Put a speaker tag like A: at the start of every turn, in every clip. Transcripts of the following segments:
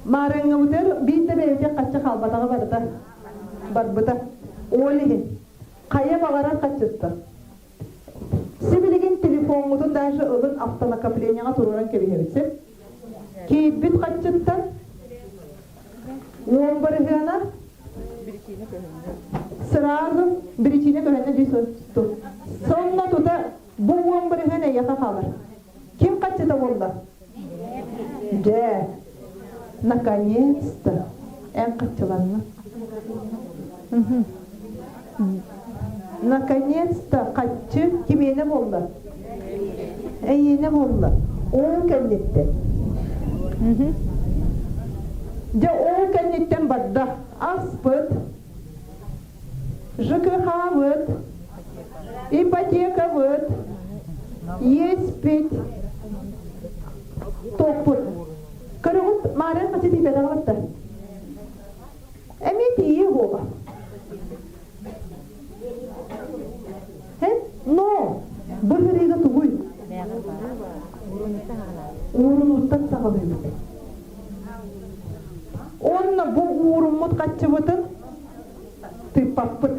A: Маарыҥҥыбытыгар биир да бэйэтэ хаччы хаалбатаҕа барыта барбыта. Ол иһин хайа баҕарар хаччыттан. Сибилигин телефоҥҥутун даже ылын автонакоплениеҕа туруоран кэбиһэбит син. Киирбит хаччыттан уон барыһыана сразу биричиинэ көһүннэ дии Сонно тута бу 10% эйиэхэ хаалар. Ким хаччыта буолла? Дьэ, наконец-то эн хаччыланна. Наконец-то хаччы кимиэнэ буолла? Эйиэнэ буолла. Ол кэнниттэн. Дьэ, ол кэнниттэн барда. Аспыт, ЖКХ-быт, ипотекабыт, иэспит, топпут. Көрөҕүт, Маарыан хачы тиийбэтэҕэ батта. Эмиэ тиийиэ буола. Но бу сырыыга тугуй? Уурунууттан саҕалыыбыт. Уонна бу ууруммут хаччыбытын тыыппаппыт.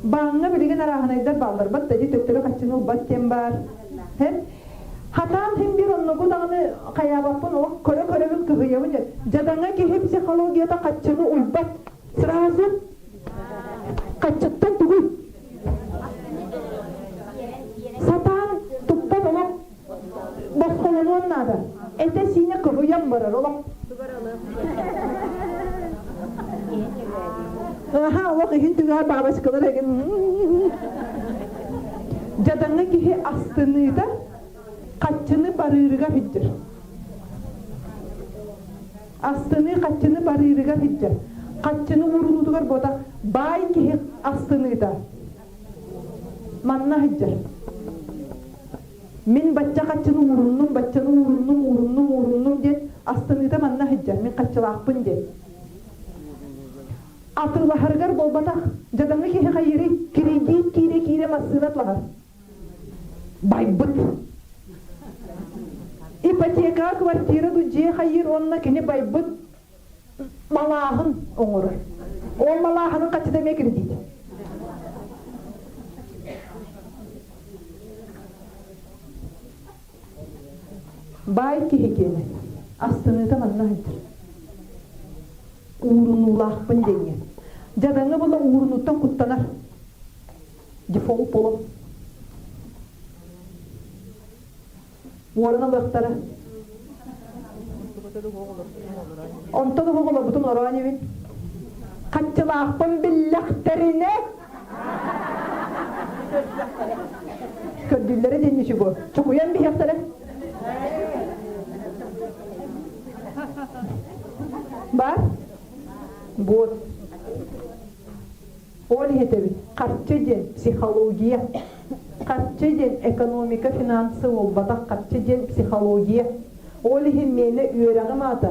A: Бааҥҥа билигин арааһынайдар бааллар бат да төттөрү хаччыны ылбат диэн баар. Хатаан хим бир оннугу даҕаны хайаабаппын ол көрө-көрөбүн кыһыйабын дьадаҥа киһи психологията хаччыны уйбат сразу хаччыттан тугуй сатаан туппат олох босхолонуон наада этэ-сиинэ кыһыйан барар олох Аха, олох иһин түгэҕэр бабочкалар эгин. Дьадаҥы киһи астыныыта хаччыны барыырыгар сылдьар. Астыныы хаччыны барыырыгар сылдьар. Хаччыны уурунуутугар буота баай киһи астыныыта манна сылдьар. Мин бачча хаччыны ууруннум, баччаны ууруннум, ууруннум, ууруннум диэн астыныыта манна сылдьар, мин хаччылаахпын диэн. Атыылаһарыгар буолбатах, дьадаҥы киһи хайыырый, кредит киирэ-киирэ массыына атлаһар. Байбыт. Ипотека квартира ду дьиэ хайыыр уонна кини байбыт малааһын оҥорор. Ол малааһынын хаччыта эмиэ кредит. Баай киһи киэнэ астыныыта манна сылдьар. Уурунуулаахпын диэҥҥэ. Дьадаҥы була уурунуттан куттанар. Дефолт боло. Уоран ылыахтара. Онтон уһук олорбутун ороон ибин. Хаччылаахпын биллэхтэринэ көрдүүллэрэ диэн ничего. Чокуйан биһиэхтэрэ. Бар? Вот. Ол иһэтэбит. Харчы диэн психология. Харчы диэн экономика, финансы буолбатах. Харчы диэн психология. Ол иһин миэнэ үөрэҕим аата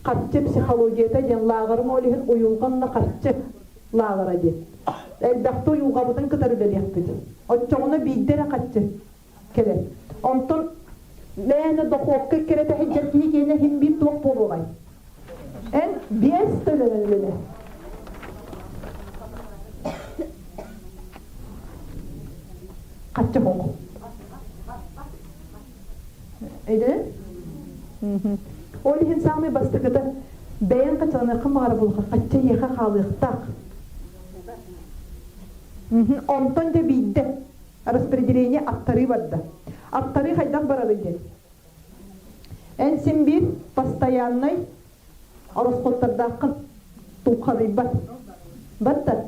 A: харчы психологията диэн лааҕырым ол иһин уйулҕанна харчы лааҕыра диэн. Элбэхтэ уйулҕабытын кытары үлэлиэхпит. Оччоҕуна биирдэ эрэ харчы кэлэр. Онтон мээнэ дохуокка кэрэтэ сылдьар киһи киэнэ иһин биир туох буолуоҕай? Эн биэс төлөнөн үлэлэ. Хачча хоҥ. Өйдөнөр? Ол иһин саамай бастакыта бэйэҥ хаччаланыаххын баҕара буолха хачча эйиэхэ хаалыахтаах. Онтон дьэ биирдэ распределение аттарыы барда. Аттарыы хайдах барарый диэн. Эн син биир постояннай ороскуоттардааххын тулхадыйбат. Батта.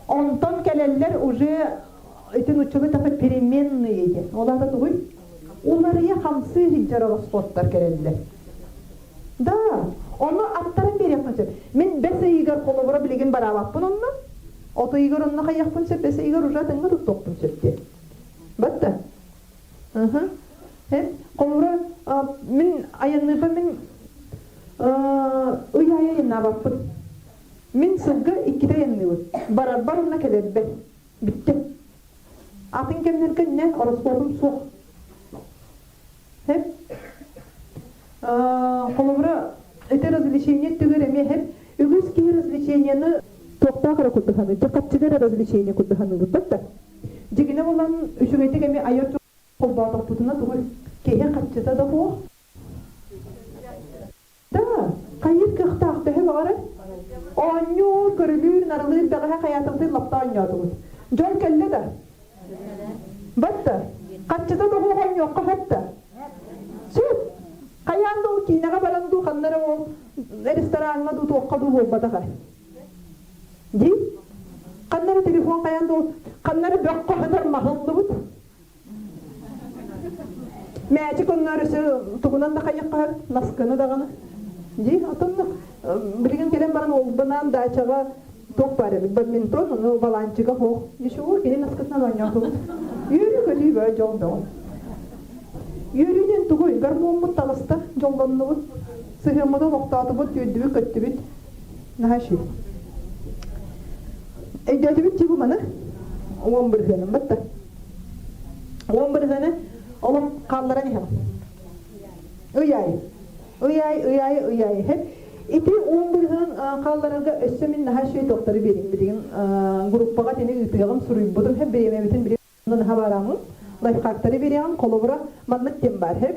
A: Онтон кэлэллэр уже ити нуччалыы такой переменные диэн. Ол аата тугуй? Уларыйа хамсыы сылдьар ороскуоттар кэлэллэр. Да, ону аттаран биэриэххин сөп. Мин бэс ыйыгар холобура билигин бараабаппын онно. От ыйыгар онно хайыахпын сөп, бэс ыйыгар уже атыҥҥа туттуохпун сөп диэн. Батта. Холобура, мин айанныырбар мин ый аайы айаннаабаппын. Мин сылга иккитэ айанныыбын. Барарбар уонна кэлэрбэр. Бүттэ. Атын кэмнэргэ не ороскуотум суох. Холобура, ити развлечение түгэр эмиэ иһэр. Үгүс киһи развлечениены туохтаах эрэ курдук саныыр. Дьэ, хапчыга эрэ развлечение курдук саныыбыт да. Дьигинэ булан үчүгэйдик эмиэ айар холбоотохпутуна тугуй? Киһи хаччыта да суох. Да, хайыыр кыахтаах төһө баҕарар? Оонньуур, көрүлүүр, нарылыыр бэҕэһээ хайаатыбытын лапта оонньоотубут. Дьон кэллэ да? Батта. Хаччыта да суох оонньуохха сөп да? Сөп. Хайаан да ол киинэҕэ баран дуу, ханна эрэ ол рестораҥҥа дуу, туохха дуу буолбатах ээ. Дии? Ханна эрэ телефон хайаан да ол, ханна эрэ бөххө сытар маһыллыбыт. Мээчик онноор өссө тугунан да хайыахха сөп, наскыны даҕаны. Дии, отонно билигин кэлэн баран уолбунаан даачаҕа туох баар эбит, бадминтон, ону балаанчыга суох. Ничего, кини наскытынан оонньоотубут. Үөрүү-көтүү бөҕө, дьол бөҕө. Үөрүү диэн тугуй? Гормоммут таҕыста, дьоллоннубут, сыһыаммытын олохтоотубут, үөрдүбүт-көттүбүт. Наһаа үчүгэй. Өйдөөтүбүт дии бу маны? Уон бырыһыаным батта. Уон бырыһыаны олох хаалларан иһэҕин. Ый аайы. Ый аайы, ый аайы, ый аайы. Хэп. Ити уон бырыһыан хаалларарга өссө мин наһаа үчүгэй туохтары биэрим. Билигин группаҕа итини ыытыаҕым, суруйбутум. Хэп бириэмэбитин билигин наһаа бараамын. Лайфхактары биэриэҕим. Холобура, маннык диэн баар. Хэп.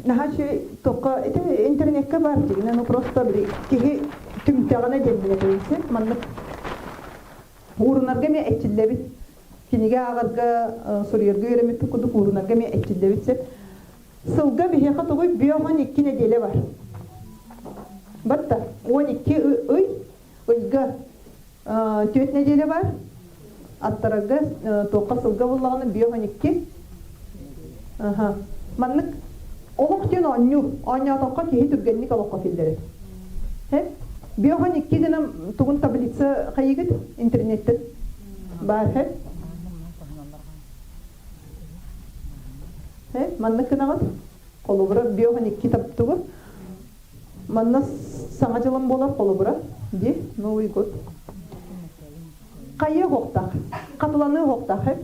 A: Наһаа үчүгэй туохха ити интернеккэ баар дьиҥинэ ну просто били киһи түмтэҕинэ диэн билэбин маннык уурунарга эмиэ эрчиллэбит кинигэ ааҕарга суруйарга үөрэммиппит курдук уурунарга эмиэ эрчиллэбит сөп сылга биһиэхэ тугуй 52 нэдиэлэ бар батта 12 ый ыйга Түөрт нэдиэлэ бар. Аттарарга туохха сылга буллаҕына 52. Аха. Маннык олох диэн оонньуу. Оонньоотоххо киһи түргэнник олоххо киллэрэр. Һэ? 52 гынан тугун таблица хайыгыт интернеттен баар һэ? Һэ? Маннык гынаҕыт. Холобура 52 таптугу. Манна саҥа дьылым буолар холобура дии Новый год. Хайыах уохтаах, хатыланыах уохтаах э?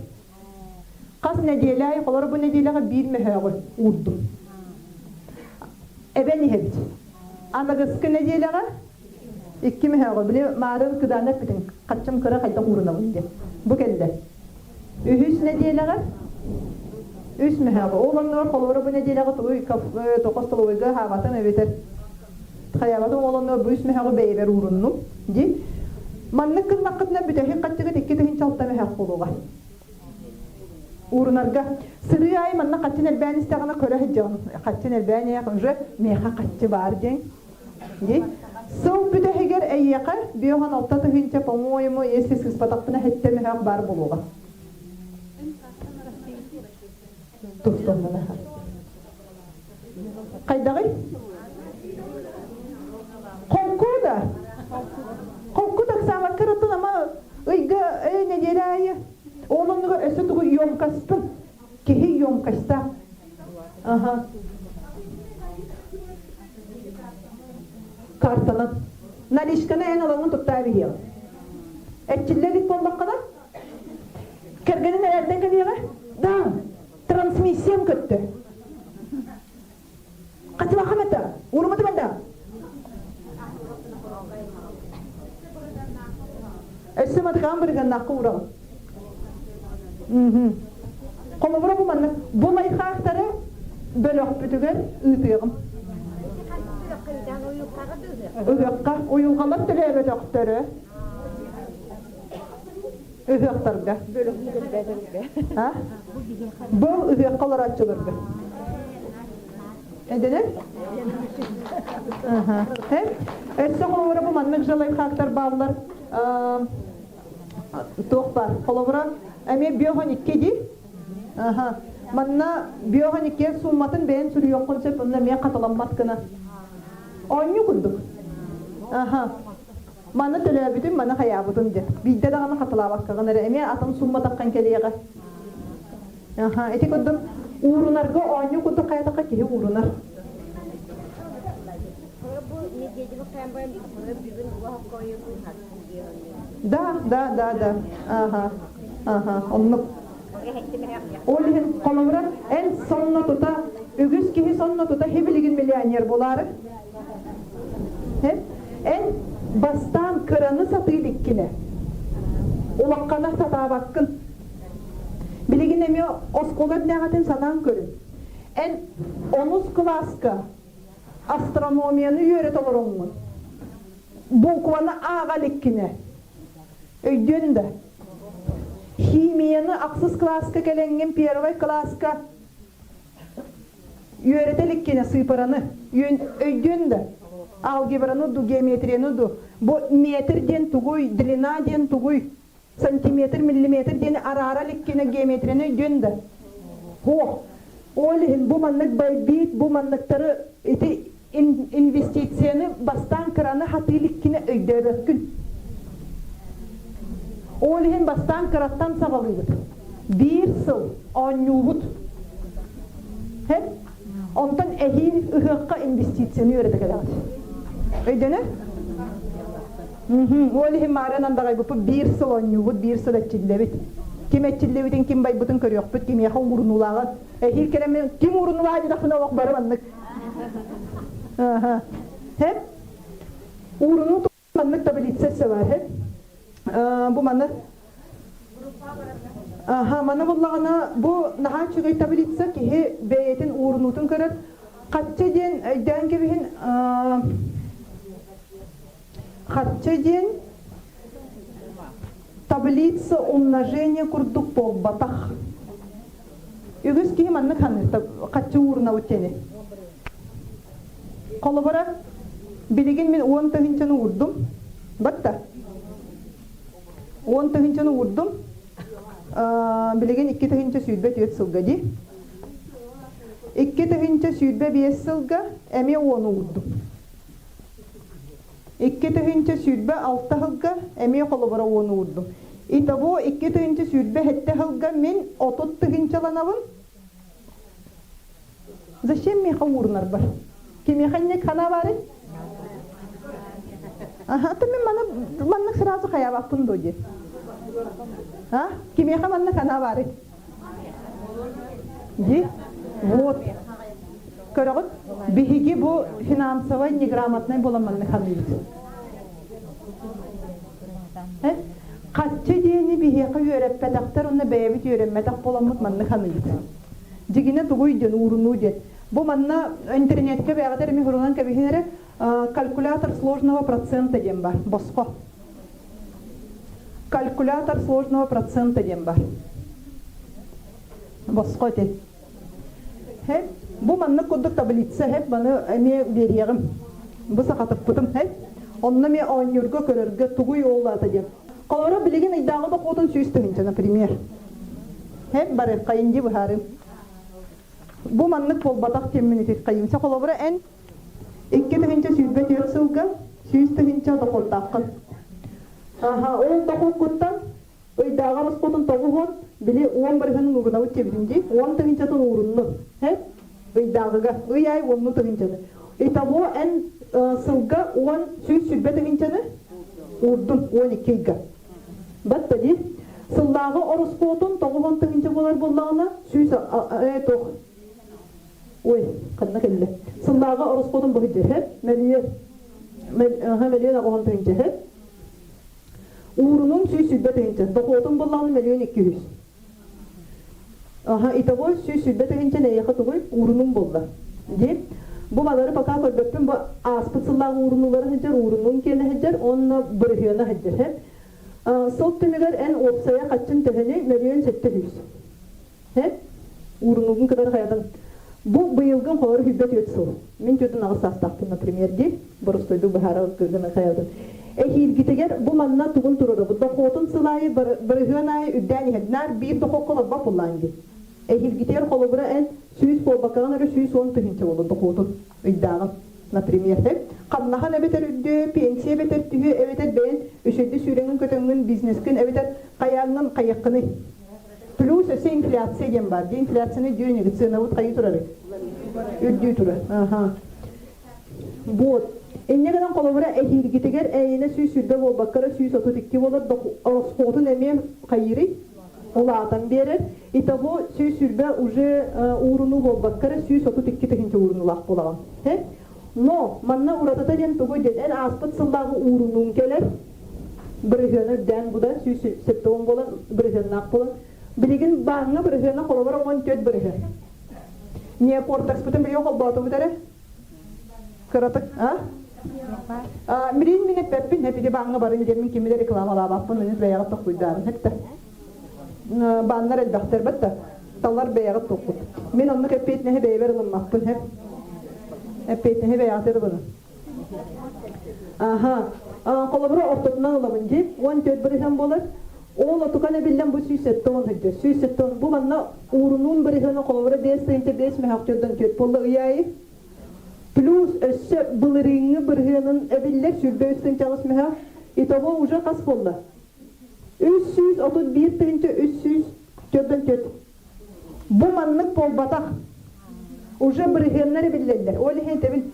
A: Хас нэдиэлэ аайы холоро бу нэдиэлэҕэ биир мөһөөҕү уурдум. Эбэн иһэбит. Аныгыскы нэдиэлэҕэ икки мөһөөҕү били маарын кыдаана эппитин хаччым кыра хайдах уурунабын диэн. Бу кэллэ. Үһүс нэдиэлэҕэ үс мөһөөҕү. Ол оннугар холобура бу нэдиэлэҕэ тугуй тоҕо столовойга аһаабатым эбэтэр хайаабатым ол оннугар бу үс мөһөөҕү бэйэбэр ууруннум дии. Маннык гыннаххытына бүтэһик хаччыгыт 2600 мөһөөх буолуоҕа. Уурунарга. Сырыы аайы манна хаччын элбээн истэҕинэ көрө сылдьаҕын. Хаччын элбээн иһэх уже миэхэ хаччы баар диэн Дии. Сыл бүтэһигэр эйиэхэ 56 тыһыынча, по-моему, если сыыспатахпына, сэттэ мөһөөх баар буолуоҕа. Тустоннана. Хайдаҕый? Холку да? Холку таксаабакка ырыттын ама ыйга нэдиэлэ аайы ол оннугар өссө тугу емкостын киһи емкостаах Аха. Картанан. Наличканы эн ылаҥын туттаа биһиэҕин. Эрчиллэ илик буоллаххына, кэргэнин эрэрдэн кэлиэҕэ. Да, трансмиссиям көттө. Хачылахам это, уруматы банда. Өссө матыкаан бырыганнаахха ураҕын. Холобура бу маннык бу лайхаахтары бөлөхпүтүгэр ыытыаҕым. Ыһыахха уйулҕалар төлөөбөтөхтөрө. Ыһыахтарга. Бу ыһыахха олорооччуларга. Эдэнэр? Өссө холобура бу маннык же лайфхактар бааллар. Туох баар? Холобура, эмиэ биохон икки дии. Аха. Манна биохон икки суумматын бэйэн суруйуоххун сөп, онно эмиэ хатыламмат гына. Оонньуу курдук. Аха. Маны төлөөбүтүм, маны хайаабытым диэн. Биирдэ даҕаны хатылаабаккаҕын эрэ эмиэ атын суумма таххан кэлиэҕэ. Аха, ити курдук уурунарга оонньуу курдук хайатахха киһи уурунар. Да, да, да, да. Ага, ага, оннук. Ол иһин холобура эн сонно тута Үгүс киһи сонно тута хибилигин миллионер буолаары. Эн бастаан кыраны сатыы иликкинэ, улаххана сатаабаккын. Билигин эмиэ оскуола эрдээҕитин санаан көрүн. Эн онус кылааска астрономияны үөрэтэ олороҥҥун, букваны ааҕа иликкинэ, өйдүөн да, химияны ахсыс кылааска кэлэҥҥин первай кылааска үөрэтэ иликкинэ сыыпараны өйдүөн да, алгебраны ду, геометрияны ду, бу метр диэн тугуй, длина диэн тугуй, сантиметр, миллиметр диэни араара иликкинэ геометрияны өйдүөн да. Суох. Ол иһин бу маннык байбиит, бу манныктары ити инвестицияны бастаан кыраны хатыы иликкинэ өйдөөбөккүн. Ол иһин бастаан кыраттан саҕалыыбыт. Биир сыл оонньуубут. Һэп? Онтон эһиил ыһыахха инвестицияны үөрэтэ кэлэҕит. Өйдөнөр? Ол иһин маарыан андаҕайбыппыт биир сыл оонньуубут, биир сыл эрчиллэбит. Ким эрчиллибитин, ким байбытын көрүөхпүт, кимиэхэ уурунуулааҕын. Эһиил кэлэммин ким уурунуулааҕа диэтэхпинэ олох бары маннык. Һэп? Уурунуу маннык таблица бар, һэп? Бу маны Аха, маны буллаҕына бу наһаа үчүгэй таблица киһи бэйэтин уурунуутун көрөр. Хачча диэн өйдөөн кэбиһин Харчы диэн таблица умножения курдук буолбатах. Үгүс киһи маннык саныыр, харчы уурунабыт диэни. Холобура, билигин мин 10 тыһыынчаны уурдум. Батта. 10 тыһыынчаны уурдум. Билигин 2024 сылга дии. 2025 сылга эмиэ уону уурдум. 2026 сылга эмиэ холобура уону уурдум. Итого 2027 сылга мин 30 тыһыынчаланабын. Зачем миэхэ уурунарбар? Кимиэхэ инник хана баарый? Аха, то мин маны маннык сразу хайаабаппын дуо диэн. А? Кимиэхэ маннык хана баарый? Ди? Вот. Көрөҕүт, биһиги бу финансовай неграмотнай буолан маннык ханыыбыт. Хаччы диэни биһиэхэ үөрэппэтэхтэр уонна бэйэбит үөрэммэтэх буоламмыт маннык ханыыбыт. Дьигинэ тугуй диэн уурунуу диэн. Бу манна интернеткэ бэйэҕитэр эми хурунан кэбиһин эрэ калькулятор сложного процента диэн бар, босхо. Калькулятор сложного процента диэн бар. Босхо ити. Хэп, бу маннык курдук таблица хэп маны эмиэ биэриэҕим. Бу сахатыппытым хэп. Онно эмиэ оонньуурга көрөргө тугуй ол аата диэн. Холобура билигин ыйдааҕы дохуотун 100 тыһыынча, например. Хэп бары хайынди быһаарым. Бу маннык буолбатах диэммин ити хайымса холобура эн 2024 сылга 100 тыһыынча дохуоттааххын. Аха, ол дохуоккуттан ыйдааҕы ороскуотун 90, били 10 бырыһын уурунабыт диэбитим дии, 10 тыһыынчатын ууруннун. Һэ? Ыйдааҕыга. Ый аайы уонну тыһыынчаны. Итого эн сылга 10 120 тыһыынчаны уурдун 12 ыйга. Батта дии. Сыллааҕы ороскуотун 90 тыһыынча буолар буоллаҕына, сүүс тоох Ой, ханна кэллэ? Сыллааҕы ороскуотун быһыдьыһы, мөлүйүөн, мөлүйүөн 80 тыһыынчаһы. Уурунун 120 тыһыынча, дохуотун буллаҕына 1 200 000. Аха, итого 120 тыһыынча нэйэхэ тугуй? Уурунун булла. Дии. Бу балары пока көрбөппүн, бу ааспыт сыллааҕы уурунулары сылдьар, уурунун киэнэ сылдьар, уонна бырыһыана сылдьар. Сыл түмүгэр эн уопсайа хаччын төһөнүй? 1 700 000. Һэ? Уурунуугун кытары хайатын. Бу быйылгын холору 24 сыл. Мин 48 саастаахпын, например, дии. Боростуойдук быһаара гына хайатын. Эһиилгитигэр бу манна тугун туруорабыт. Дохуотун сыл аайы бырыһыан аайы үрдээн иһэр. Наар биир дохуокка олорбот буоллаан дии. Эһиилгитигэр холобура эн 100 буолбаккаҕын эрэ 110 тыһыынча буолуо дохуотун ыйдааҕын. Например, хамнаһан эбэтэр үрдүө, пенсия эбэтэр түһүө, эбэтэр бэйэн үчүгэйдик сүүрэҥҥин көтөҥҥүн бизнескин эбэтэр хайааннан хайыаххыный? Плюс өссө инфляция диэн баар. Дии инфляцияны дьүөнүгүт сыанабыт хайыы турарый? Үрдүү турар. Аха. Вот. Инньэ гынан холобура эһиилгитигэр эйиэнэ 120 буолбакка эрэ 132 буолар ороскуотун эмиэ хайыырый? Улаатан биэрэр. Итого 120 уже уурунуу буолбакка эрэ 132 тыһыынча уурунулаах буолаҕын. Но манна уратыта диэн тугуй диэн эн ааспыт сыллааҕы уурунууҥ кэлэр, бырыһыана үрдээн бу да 170 буолан бырыһыаннаах буолан билигин бааҥҥа бырыһыана холобура 14 бырыһыан. Неокортекспытын билигин холбоотубут эрэ? Кыратык, а? Мирин мин эппэппин, эпиди бааҥҥа барын диэммин кими да рекламалаабаппын, үнүс бэйэҕит тохкуйдаарын эттэ. Бааннар элбэхтэр батта, талар бэйэҕит тоххут. Мин оннук эппиэтинэһи бэйэбэр ылыммаппын, хэп. Эппиэтинэһи бэйэҕит ылыны. Аха. Холобура ортотунан ылабын дии. 14 бырыһыан буолар. Ол отукан эбиллэн бу 170 сылдьар. 170 бу манна уурунуун бырыһыана холобура 5 тыһыынча 5 мөһөөхтөрдөн 4 буолла ый аайы. Плюс өссө былырыыҥҥы бырыһыанын эбиллэр 23 тыһыынча 8 мөһөөх. Итого уже хас буолла? 331 тыһыынча 344. Бу маннык буолбатах. Уже бырыһыаннар эбиллэллэр. Ол иһин этэбин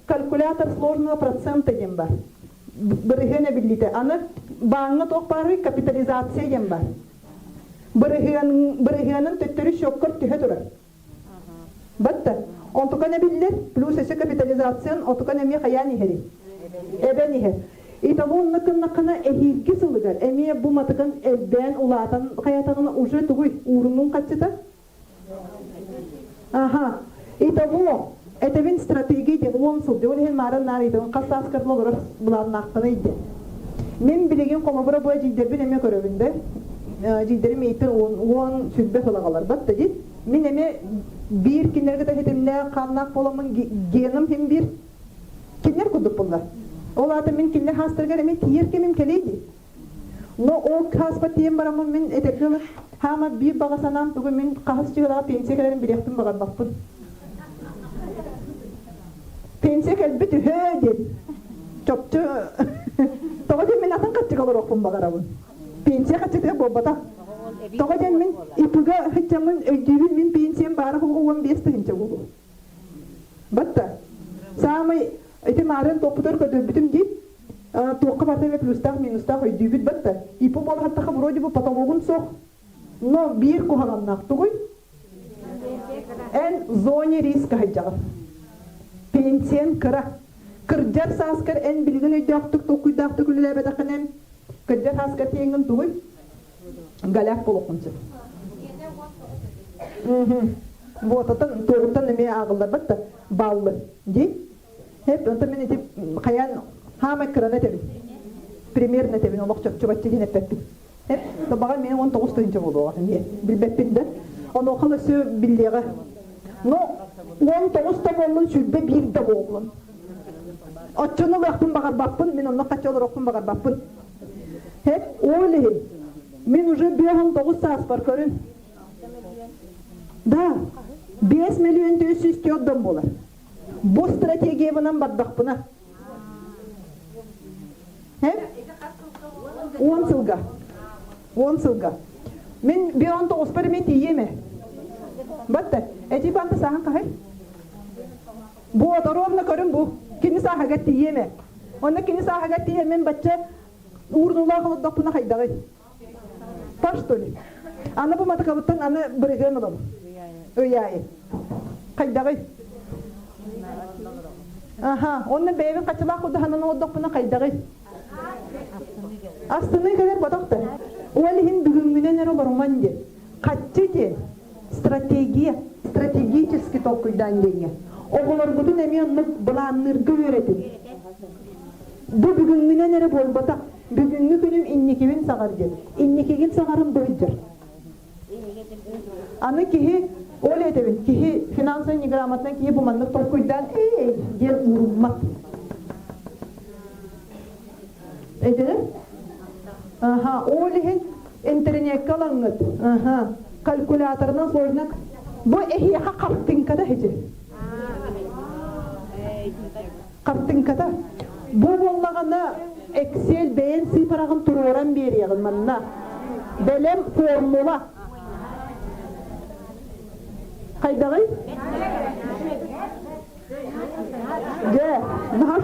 A: калькулятор сложного процента диэн бар. Бырыһыан эбиллиитэ. Аны бааҥҥа туох баарый? Капитализация диэн бар. Бырыһыан, бырыһыанын төттөрү счеккар түһэ турар. Батта. Онтукан эбиллэр, плюс өссө капитализациян отукан эмиэ хайаан иһэрий? Эбэн иһэр. Итого онно гыннаххына эһиилги сылыгар эмиэ бу матыкан элбээн улаатан хайатаҕына уже тугуй уурунуун хаччыта? Аха. Итого этэбин стратегия диэн уон сыл ол иһин маарын наар ыйтабын хас сааскар олорор былааннааххыный диэн. Мин билигин холобура бу эдьиийдэрбин эмиэ көрөбүн да. Эдьиийдэрим мииттэн уон сүүрбэ сыл аҕаларбат да дии. Мин эмиэ биир кинилэргэ да ситимнээх хааннаах буоламмын геным син биир кинилэр курдук буллар. Ол аата мин кинилэр хаастарыгар эмиэ тиийэр кэмим кэлиэ дии. Но ол хааспар тиийэн бараммын мин этэргэ дылы хаама биир баҕа санаам тугу мин хаһыс дьыалаҕа пенсия кэлэрин билиэхпин баҕарбаппын. Пенсия кэлбит үһөө диэн чопчу тоҕо диэн мин атын хаччыга олоруохпун баҕарабын. Пенсия хаччытыгар буолбатах. Тоҕо диэн мин ИП-га сылдьаммын өйдүүбүн мин пенсиям баара суоҕа 15 тыһыынча буолуо. Батта. Саамай ити маарыан туохпутугар көрдөрбүтүм дии. Туохха барыта эмэ плюстаах, минустаах өйдүүбүт батта. ИП буолахаттаха вроде бы потологун суох. Но биир куһаҕаннаах тугуй? Эн зоне риска сылдьаҕын. Пенсиян кыра. Кырдьар сааскар эн билигин өйдөөхтүк, толкуйдаахтык үлэлээбэтэххинэ кырдьар сааскар тиийэҥҥин тугуй? Голяк буолуоххун сөп. Буотатын туоруттан эмиэ ааҕылларбат да бааллы дии. Хеп, онтон мин ити хайаан хаамай кыраны этэбин. Примерно этэбин, олох чопчу диэн эппэппин. Хеп, табаҕа мин 19 тыһыынча буолуоҕа эмиэ билбэппин да. Онуоха өссө биллиэҕэ. Но 19 да буоллун, 21 да буоллун. Оччону ылыахпын баҕарбаппын, мин онно хачча олоруохпун баҕарбаппын. Хеп, ол иһин мин уже 59 сааспар көрүн. Да, 5 миллион 404 дом буолар. Бу стратегиябынан бардахпына. Хеп? 10 сылга. 10 сылга. Мин 19-пар эмиэ тиийиэм ээ. Батта, эти банта сааһын хаһай? Бу ровно көрүн бу. Кини сааһыгар тиийиэм ээ. Онно кини сааһыгар тиийэн мин бачча уурнулаах олордохпуна хайдаҕый? Паш что ли? Аны бу матыкабыттан аны бырыһыан ылабын. Ый аайы. Хайдаҕый? Аха, онно бэйэбин хаччылаах курдук олордохпуна хайдаҕый? Астыныы кэлэр ботох да. Ол иһин бүгүҥҥүнэн эрэ олоруман диэн. Хаччы диэн стратегия, стратегически толкуйдаан диэҥҥэ. Оҕолоргутун эмиэ оннук былаанныырга үөрэтин. Бу бүгүҥҥүнэн эрэ буолбатах. Бүгүҥҥү күнүм инникибин саҕар диэн. Инникигин саҕарын быһдьар. Аны киһи, ол этэбин, киһи финансовый неграмотнай киһи бу маннык толкуйдаан эй диэн ууруммат. Өйдөнөр? Аха, ол иһин интернеккэ ылаҥҥыт. Аха, калькуляторынан сложно. Бу эһиэхэ хартыҥката хити. Хартыҥката. Бу буоллаҕына Excel бэйэн сыыпараҕын туруоран биэриэҕин манна. Бэлэм формула. Хайдаҕый? Дьэ, наһаа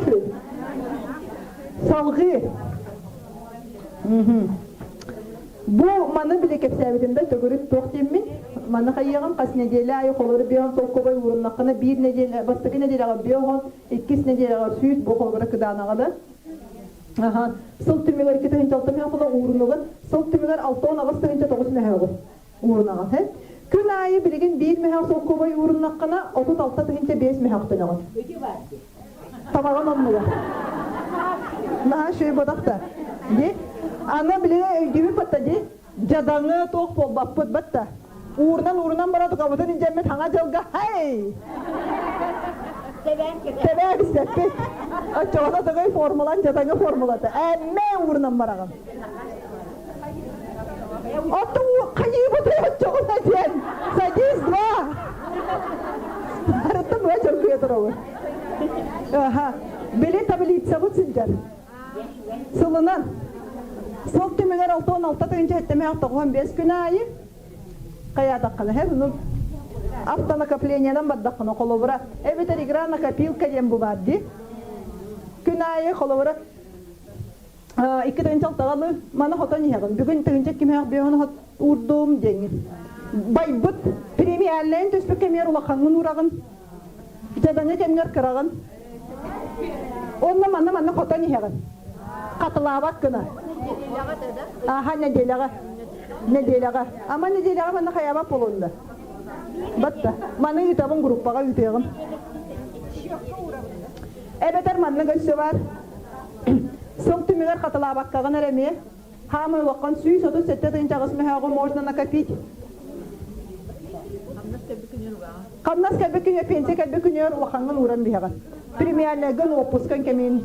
A: Салгыы. Бу маны били кэпсээбитим да төгүрүк туох диэммин, маны хайыаҕым хас нэдиэлэ аайы холобур биэһон солкуобай ууруннаххына биир нэдиэлэ бастакы нэдиэлэҕэ биэһон, иккис нэдиэлэҕэ сүүс бу холобура кыдаанаҕа да Аха. Сыл түмүгэр 2 6 мөһө уурунугун, сыл түмүгэр 68 9 мөһөөҕү уурунаҕын. Һэ? Күн аайы билигин биир мөһөөх солкуобай ууруннаххына 36 тыһыынча 5 мөһөөхтөнөҕүн. Табаҕын оннугар. Наһаа үчүгэй бодох да. Ди. Аны билигин өйдүүбүт батта ди. Дьадаҥы туох буолбаппыт батта. Уурунан уурунан бара тукабытын илдьэммит хаҥа дьылга хей! Тэбээн истэппит. Оччоҕуна тыгый формулан дьадаҥы формулата. Эммэ уурунан бараҕын. Оттон хайыыбыт оччоҕуна диэн. Садись два. Арыттан быа чөргүйэ турабын. Аха. Били таблицабыт сылдьар. Сылынан. Сыл түмүгэр 66 тыһыынча сэттэмээх тоҕуһан биэс күн аайы хайаатаххына һэ ну автонакоплениенан бардаххына холобура эбэтэр игра накопилка диэн бу баар дии күн аайы холобура икки тыһыынча алтаҕалы маны хотон иһэҕин бүгүн тыһыынча кимээх бүөһүн хот уурдум диэҥҥин байбыт премиальнайын түспүт кэмигэр улахаҥҥын уураҕын дьадаҥы кэмҥэр кыраҕын онно манна манна хотон иһэҕин хатылаабат гына аха нэдиэлэҕэ нэдиэлэҕэ ама нэдиэлэҕэ манна хайаабат буолунда батта маны ыытабын группаҕа ыытыаҕым эбэтэр маннык өссө баар Сыл түмүгэр хатылаабаккаҕын эрэ эмиэ хаамай улахан 137 тыһыынча аҕыс мөһөөҕү можно накопить. Хамнас кэлбит күнүгэр, пенсия кэлбит күнүгэр улахаҥҥын ууран биһэҕин. Премиальныйгын уоппускан кэмин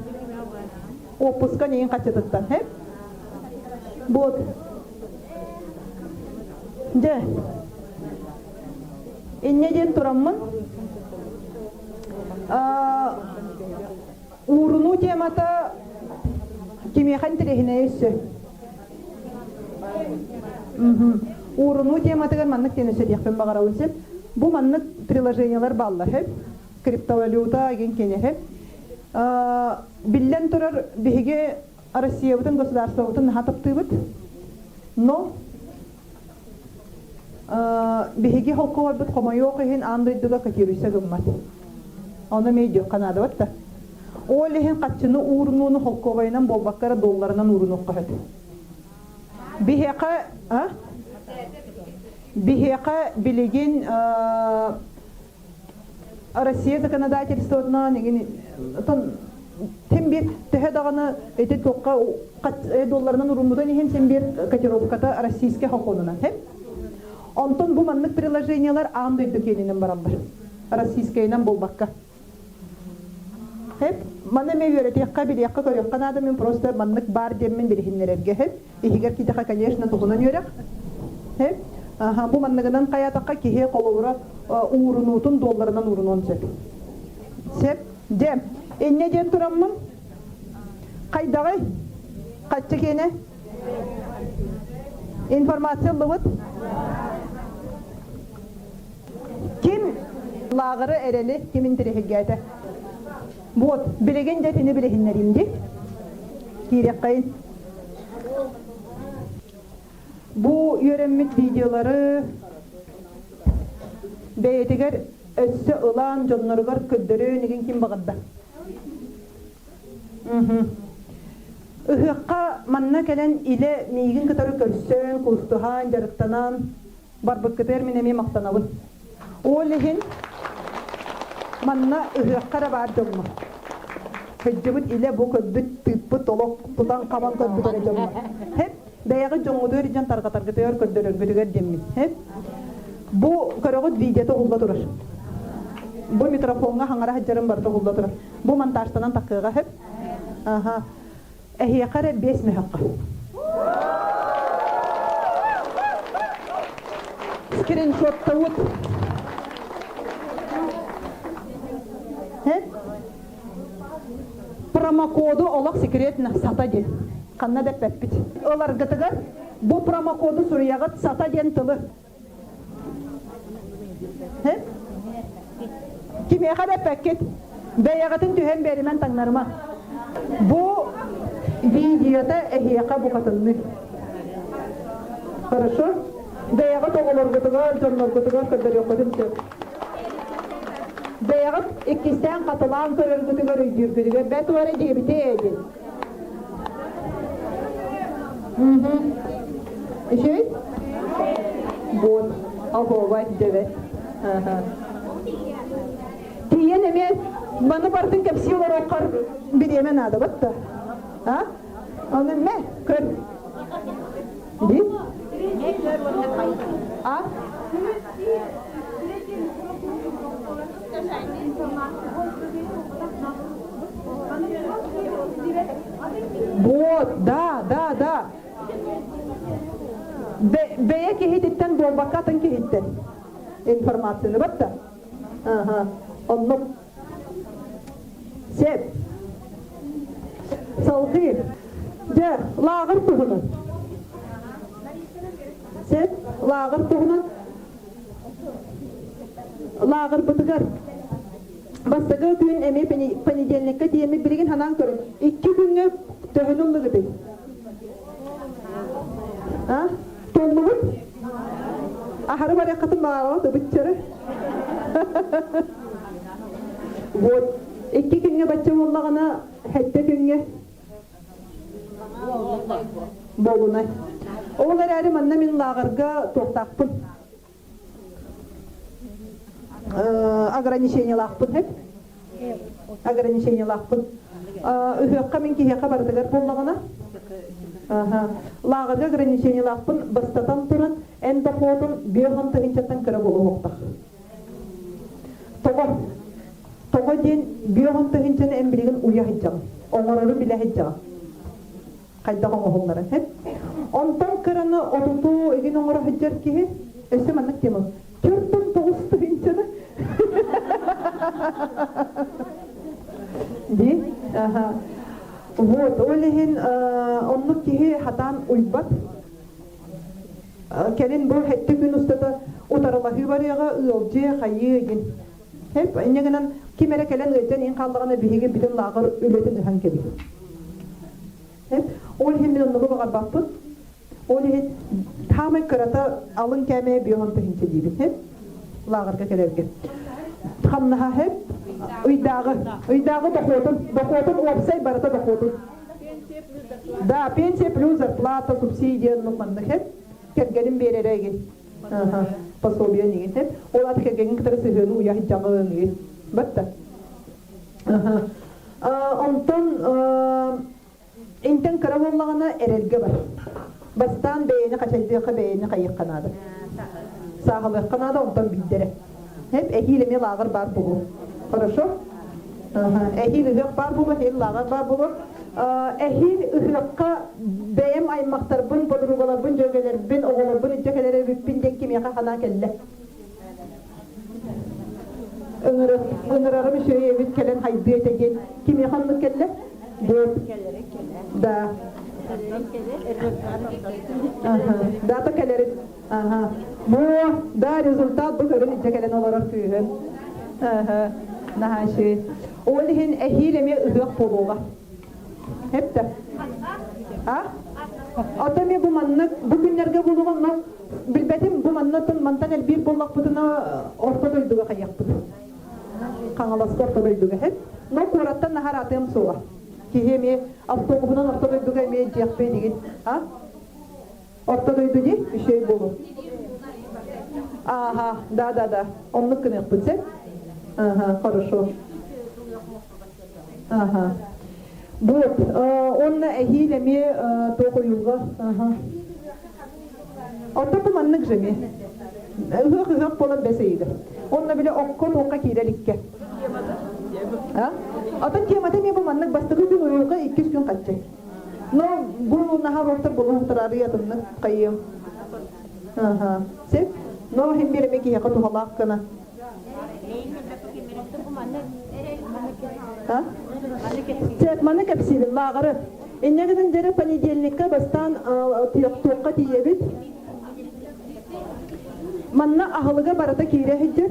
A: уоппускан иин хаччытыттан. Вот. Дьэ. Инньэ диэн тураммын Уурунуу темата кимиэхэ интэриэһинэй өссө? Уурунуу тематыгар маннык диэн өссө диэхпин баҕарабын сөп. Бу маннык приложениелар бааллар сөп. Криптовалюта деген киэнэ сөп. Биллэн турар, биһиги Россиябытын, государствобытын наһаа таптыыбыт. Но Биһиги холкуобайбыт хомойуох иһин аан дойдуга котируйса гыммат. Ону эмиэ өйдүөххэ наада да. Ол иһин хаччыны уурунууну холкуобайынан буолбакка эрэ долларынан уурунуохха сөп. Биһиэхэ а? Биһиэхэ билигин Россия законодательствотынан игин син биир төһө даҕаны ити туохха долларынан уруммутун иһин син биир котировката российскай хокуонунан һэп онтон бу маннык приложениелар аан дойду киэнинэн бараллар российскайынан буолбакка һэп маны эмиэ үөрэтиэххэ билиэххэ көрүөххэ наада мин просто маннык баар диэммин билиһиннэрэргэ һэп Иһигэр киитэхэ, конечно, туһунан үөрэх. Бу манныгынан хайаатахха киһи холобура уурунуутун долларынан уурунуон сөп. Сөп. Дьэ, инньэ диэн тураммын хайдаҕый? Хаччы киэнэ? Информация ыллыбыт? Ким лааҕыры эрэли ким интэриэһиргээтэ? Вот, билигин дьэ итини билиһиннэриим дии. Киириэххэйин. Бу үөрэммит видеолары бэйэтигэр өссө ылан дьонноругар көрдөрүөн игин ким баҕарда? Ыһыахха манна кэлэн илэ миигин кытары көрсөн, куустуһан, дьарыктанан барбыккытыгар мин эмиэ махтанабын. Ол иһин манна ыһыахха эрэ баар дьоммут. Сылдьыбыт илэ бу көрбүт, тыыппыт, олох тутан-хабан көрбүт эрэ дьоммут. Хэп, бэйэҕит дьоҥҥутугар дьон тарҕатаргытыгар, көрдөрөргүтүгэр диэммит. Хэп. Бу көрөҕүт видеота уһулла турар. Бу микрофоҥҥа хаҥара сылдьарым барыта уһулла турар. Бу монтажтанан таххыаҕа хэп. Аха. Эһиэхэ эрэ биэс мөһөххө. Скриншоттабыт. Промокоду олох секретно сата диэн. Ханна да эппэппит. Ыларгытыгар бу промокоду суруйаҕыт сата диэн тылы. Кимиэхэ да эппэккит. Бэйэҕитин түһэн биэримэн таҥнарыма. Бу видеота эһиэхэ букатынныы. Хорошо? Бэйэҕит оҕолоргутугар, дьонноргутугар көрдөрүөххүтүн сөп. Бэйэҕит иккистээн хатылаан көрөргүтүгэр, өйдүүргүтүгэр бэт уора диэбитэ эдин. Үчүгэй? Вот, оһуобай дэбэт. Тиийэн эмиэ маны барытын кэпсии олоруоххар бириэмэ наада батта. А? Ону мэ, көр. Ди? А? Вот, да, да, да. Бэйэ киһититтэн буолбакка атын киһиттэн информацияны батта. Ага. Оннук. Сеп. Салгыы. Дьэ, лааҕыр туһунан. Сеп, лааҕыр туһунан. Лааҕырбытыгар бастакы күн эмиэ понедельникка тиийэммит билигин санаан көрүҥ. Икки күҥҥэ төһөнү ыллыгытый? А? Толлубут? Аһары барыаххытын баҕараҕыт ыбыччары. Вот. Икки күҥҥэ бачча буоллаҕына, сэттэ күҥҥэ буолунай. Ол эрээри манна мин лааҕырга туохтаахпын. Ограничениелаахпын эп. Ограничениелаахпын. Ыһыахха мин киһиэхэ барытыгар буоллаҕына, лааҕырга ограничениелаахпын бастатан туран, эн дохуотун биэс тыһыынчаттан кыра буолуохтаах. Тоҕо? Тоҕо диэн биэс тыһыынчаны эн билигин уйа сылдьаҕын, оҥорору билэ сылдьаҕын. Хайдах оҥоһулларын сөп. Онтон кыраны отуту игин оҥоро сылдьар киһи өссө маннык тема. 49 тыһыынчаны. Ди? Аха. Вот, ол иһин оннук киһи хатаан уйбат. Кэлин бу сэттэ күн устата утарылаһыы барыаҕа, ыалдьыа, хайыы игин. Хеп, инньэ гынан ким эрэ кэлэн ыалдьан иһин хааллаҕына биһиги бүтүн лааҕыр үлэтин ыһан кэбиһ. Хеп, ол иһин мин оннугу баҕарбаппын. Ол иһин таамай кырата алын кээмэйэ биэс тыһыынча диибин. Хеп, лааҕырга кэлэргэ. Хамнаһа хеп, ыйдааҕы, ыйдааҕы дохуотун, дохуотун уопсай барыта дохуотун. Да, пенсия плюс зарплата, субсидия, ну маннык хеп, кэргэним биэрэрэ игин. Пособие нигин хеп. Ол аты кэргэҥҥин кытары сыһыаны уйа сылдьаҕын игин. Батта. Онтон интэн кыра буоллаҕына эрэлгэ бар. Бастаан бэйэни хачайдыахха, бэйэни хайыахха наада. Сааһылыахха наада, онтон биирдэрэ. Хеп эһиил эмиэ лааҕыр баар буолуо. Хорошо? Эһиил ыһыах баар буолуо, эһиил лааҕыр баар буолуо. Эһиил ыһыахха бэйэм аймахтарбын, подругаларбын, дьүөгэлэрбин, оҕолорбун илдьэ кэлэр эбиппин диэн кимиэхэ санаа кэллэ? Ыҥырарым үчүгэй эбит кэлэн хайдыа этэ диэн кимиэхэ оннук кэллэ? Вот. Да. Дата кэлэрин. Ага. Бу, да, результат бу көрүн илдьэ кэлэн олорор кыыһын. Ага. Наһаа үчүгэй. Ол иһин эһиил эмиэ ыһыах буолуоҕа. Эптэ. А? Ото эмиэ бу маннык, бу күннэргэ буолуоҕа, но билбэтим, бу маннаттан мантан элбиир буоллахпытына орто дойдуга хайыахпыт. Хаҥаласка орто дойдуга хэт. Но куораттан наһаа ыраатыам суоҕа. Киһи эмиэ автобуһунан орто дойдуга эмиэ дьиэхпит игин. А? Орто дойду дии, үчүгэй буолуо. Ааха, да, да, да. Оннук гыныахпыт сөп. Ага, хорошо. Ага. Вот, онно эһиил эмиэ туох уйулҕа. Ага. Оттон бу маннык же эмиэ. Ыһыах-ыһыах буолан бэс ыйыгар. Онно били окко туохха киирэ иликкэ. А? Атын темата эмиэ бу маннык бастакы күн уйулҕа, иккис күн хаччы. Но бу наһаа уроктар булуһуктар арый атыннык хайыам. Аха. Сеп. Но хим бир эме киһиэхэ туһалаах гына. А? Сеп, маны кэпсиибин лааҕыры. Инньэ гынан дьэрэ понедельникка бастаан туохха тиийэбит. Манна аһылыга барыта киирэ сылдьар.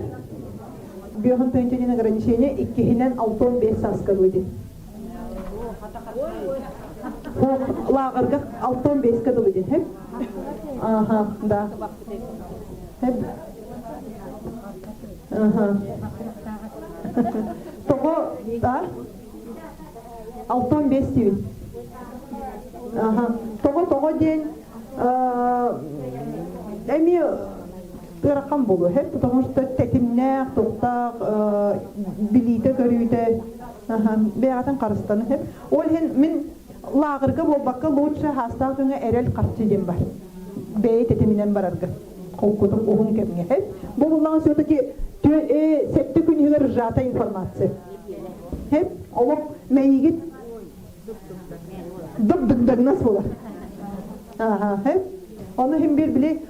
A: Бүөхүн тыһыынча ограничение иккиһинэн 65 сааска дылы Лааҕырга 65-кэ дылы диэн. Ага, да. Ага. Тоҕо, да? 65 диибин. Аха. Тоҕо тоҕо диэн эмиэ ыарахан буолуо һэ потому что тэтимнээх, туохтаах билиитэ-көрүүтэ бэйэҕитин харыстаны һэ. Ол иһин мин лааҕырга буолбакка лучше хаастаах дьоҥҥо эрэл харчы диэн бар. Бэйэ тэтиминэн барарга холкутук уһун кэмҥэ. Бу буллаҕын все-таки сэттэ күн иһигэр сжата информация. Хеп олох мэйигит дып-дыгдагнас буолар. Аха, хеп. Ону иһин биир били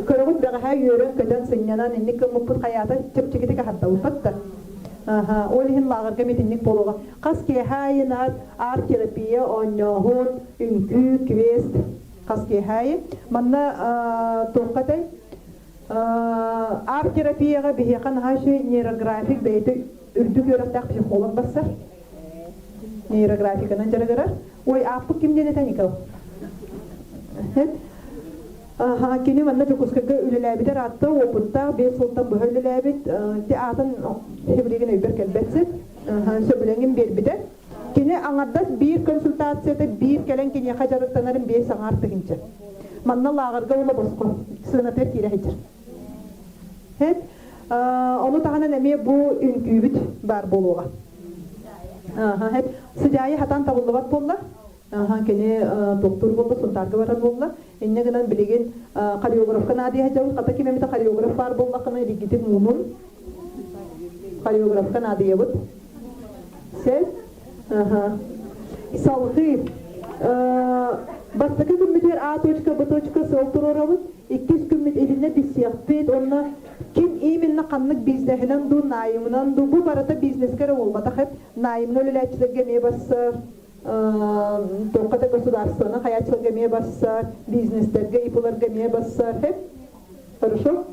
A: көрөҕүт бэҕэһээ үөрэн-көтөн сынньанан инник гыммыппыт хайаата чэпчэкитик аһардабыппыт да. Аха, ол иһин лааҕырга митинник буолуоҕа. Хас киэһэ аайы наар арт-терапия, оонньооһун, үҥкүү, квест хас киэһэ аайы. Манна туохха этэй? Арт-терапияҕа биһиэхэ наһаа үчүгэй нейрографик бэйэтэ үрдүк үөрэхтээх психолог барсар. Нейрографиканан дьарыгырар. Ой, ааппыт ким диэн этэ Никол? Аха, кини манна Дьокуускайга үлэлээбитэ ыраатта, уопуттаах, биэс сылтан быһа үлэлээбит. Ити аатын сибилигин өйбөр кэлбэт сир. Сөбүлэҥин биэрбитэ. Кини аҥардас биир консультацията биир кэлэн киниэхэ дьарыктанарын биэс аҥаар тыһыынча. Манна лааҕырга ула босхо сыанатыгар киирэ сылдьар. Хэт, ону таһынан эмиэ бу үҥкүүбүт баар буолуоҕа. Хэт, сыдьаайы хатан табыллыбат буолла. Кини доктор буолла, Сунтаарга барар буолла. Инньэ гынан билигин хореографка наадыйа сылдьабыт. Хата ким эмитэ хореограф баар буоллаххына илигитин муунун хореографка наадыйабыт. Сөп. Салгыы. Бастакы күммүтүгэр А точка, Б точка сыал туруорабыт. Иккис күммүт итиннэ билсиэхпит уонна ким именно ханнык бизнеһинэн дуу, найымынан дуу, бу барыта бизнескэ эрэ буолбатах эп. Найымҥа үлэлээччилэргэ эмиэ барсар, туохха да государствоны хайааччыларга эмиэ барсар, бизнестэргэ, ИП-ларга эмиэ барсар. Хорошо?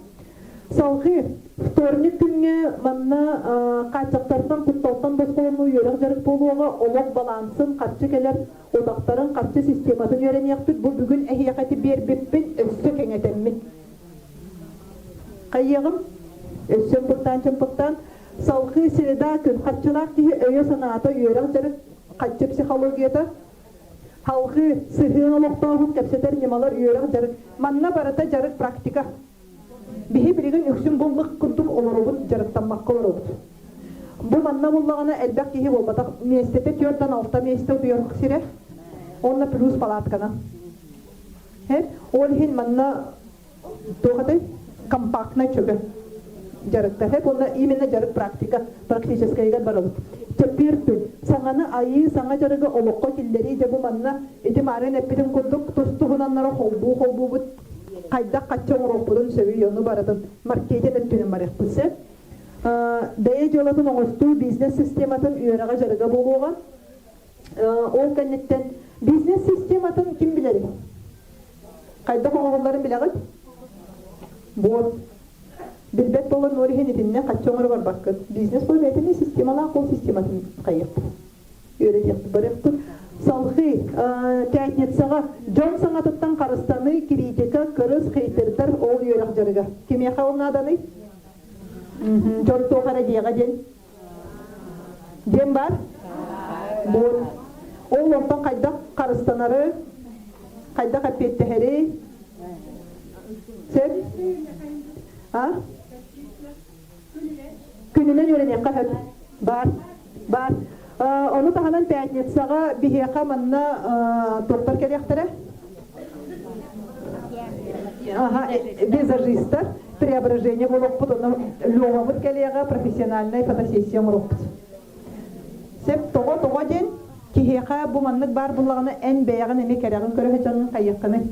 A: Салгыы, вторник күҥҥэ манна хааччахтартан, кутталтан босхолонуу үөрэх-дьарык буолуоҕа, олох балансын, харчы кэлэр утахтарын, харчы систематын үөрэниэхпит. Бу бүгүн эһиэхэ ити биэрбиппин өссө кэҥэтэммин. Хайыаҕым? Өссө ымпыктаан-чымпыктаан. Салгыы среда күн харчылаах киһи өйө-санаата, үөрэх-дьарык, харчы психологията, Халҕыы, сыһыан олохтооһун кэпсэтэр ньымалар үөрэх дьарык. Манна барыта дьарык практика. Биһи билигин үксүн бу лык курдук олоробут, дьарыктаммакка олоробут. Бу манна буллаҕына элбэх киһи буолбатах. Миэстэтэ түөртэн алта миэстэ утуйар сирэ. Уонна плюс палатканан. Ол иһин манна туох этэй компактнай чөкө дьарыктар хэп уонна именно дьарык практика практическайыгар барабыт чэппиир күн саҥаны айыы саҥа дьарыгы олоххо киллэрии дьэ бу манна ити маарыын эппитим курдук тус туһунаннары холбуу холбуубут хайдах хаччы оҥоруохпутун сөбүй ону барытын маркетинг өттүнэн барыахпыт сөп бэйэ дьыалатын оҥостуу бизнес систематын үөрэҕэ дьарыга буолуоҕа ол кэнниттэн бизнес систематын ким билэрий Хайдах оҥоһулларын билэҕит? Буот. Билбэт буолан ол иһин итиннэ хаччы оҥоро барбаккыт. Бизнес буол бэйэтин системалаах ол систематын хайыахпыт. Үөрэтиэхпит барыахпыт. Салхыы пятницаҕа дьон саҥатыттан харыстаныы, критика, кырыс, хейтердар ол үөрэх дьарыга. Кимиэхэ ол нааданый? Дьон туох эрэ диэҕэ диэн. Диэн баар? Буот. Ол онтон хайдах харыстанары, хайдах эппиэттэһэри? Сөп? А? Күнүнэн үөрэниэххэ сөп. Баар. Баар. Ону таһынан пятницаҕа биһиэхэ манна туохтар кэлиэхтэрэ? Ага, визажистар, преображение буолуохпут, онно Левабыт кэлиэҕэ профессиональнай фотосессия оҥоруохпут. Сөп, тоҕо тоҕо диэн киһиэхэ бу маннык баар буллаҕына эн бэйэҕин эмиэ кэрэҕин көрө сылдьаҥҥын хайыаххыный?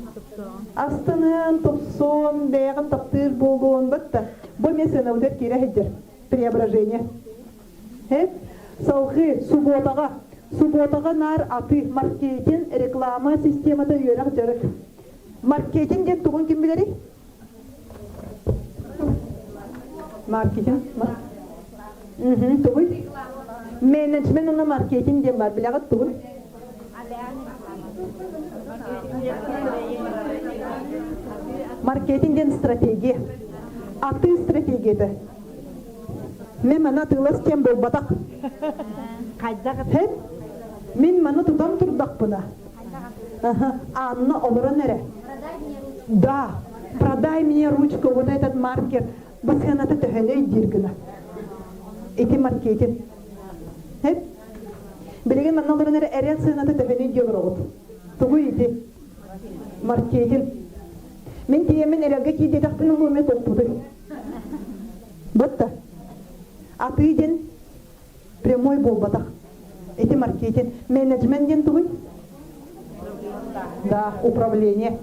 A: Астыныан, тупсуон, бэйэҕин таптыыр буолуон, батта. Бу эмиэ сыанабытыгар киирэ сылдьар преображение. Салгыы, субуотаҕа. Субуотаҕа наар атыы, маркетинг, реклама системата үөрэх дьарык. Маркетинг диэн тугун ким билэрий? Маркетинг. Тугуй? Менеджмент уонна маркетинг диэн бар. Билэҕит тугун? Маркетинг диэн стратегия. Атыы стратегията. Мен маны атыылас диэн буолбатах.
B: Хайдах
A: Һэп? Мин маны тутан турдахпына. Анна олорон эрэ. Да, продай мне ручку, вот этот маркер. Бу сыаната төһөнүй диир гына. Ити маркетинг. Һэп? Билигин манна олорон эрэ эрэл сыаната төһөнүй диye олороҕут. Тугуй ити? Маркетинг. Мин тиийэммин эрэлгэ киирдэтэхпин улуумэ топпутуй. Бытта. Атыы диэн прямой буолбатах. Ити маркетинг. Менеджмент диэн тугуй? Да, управление.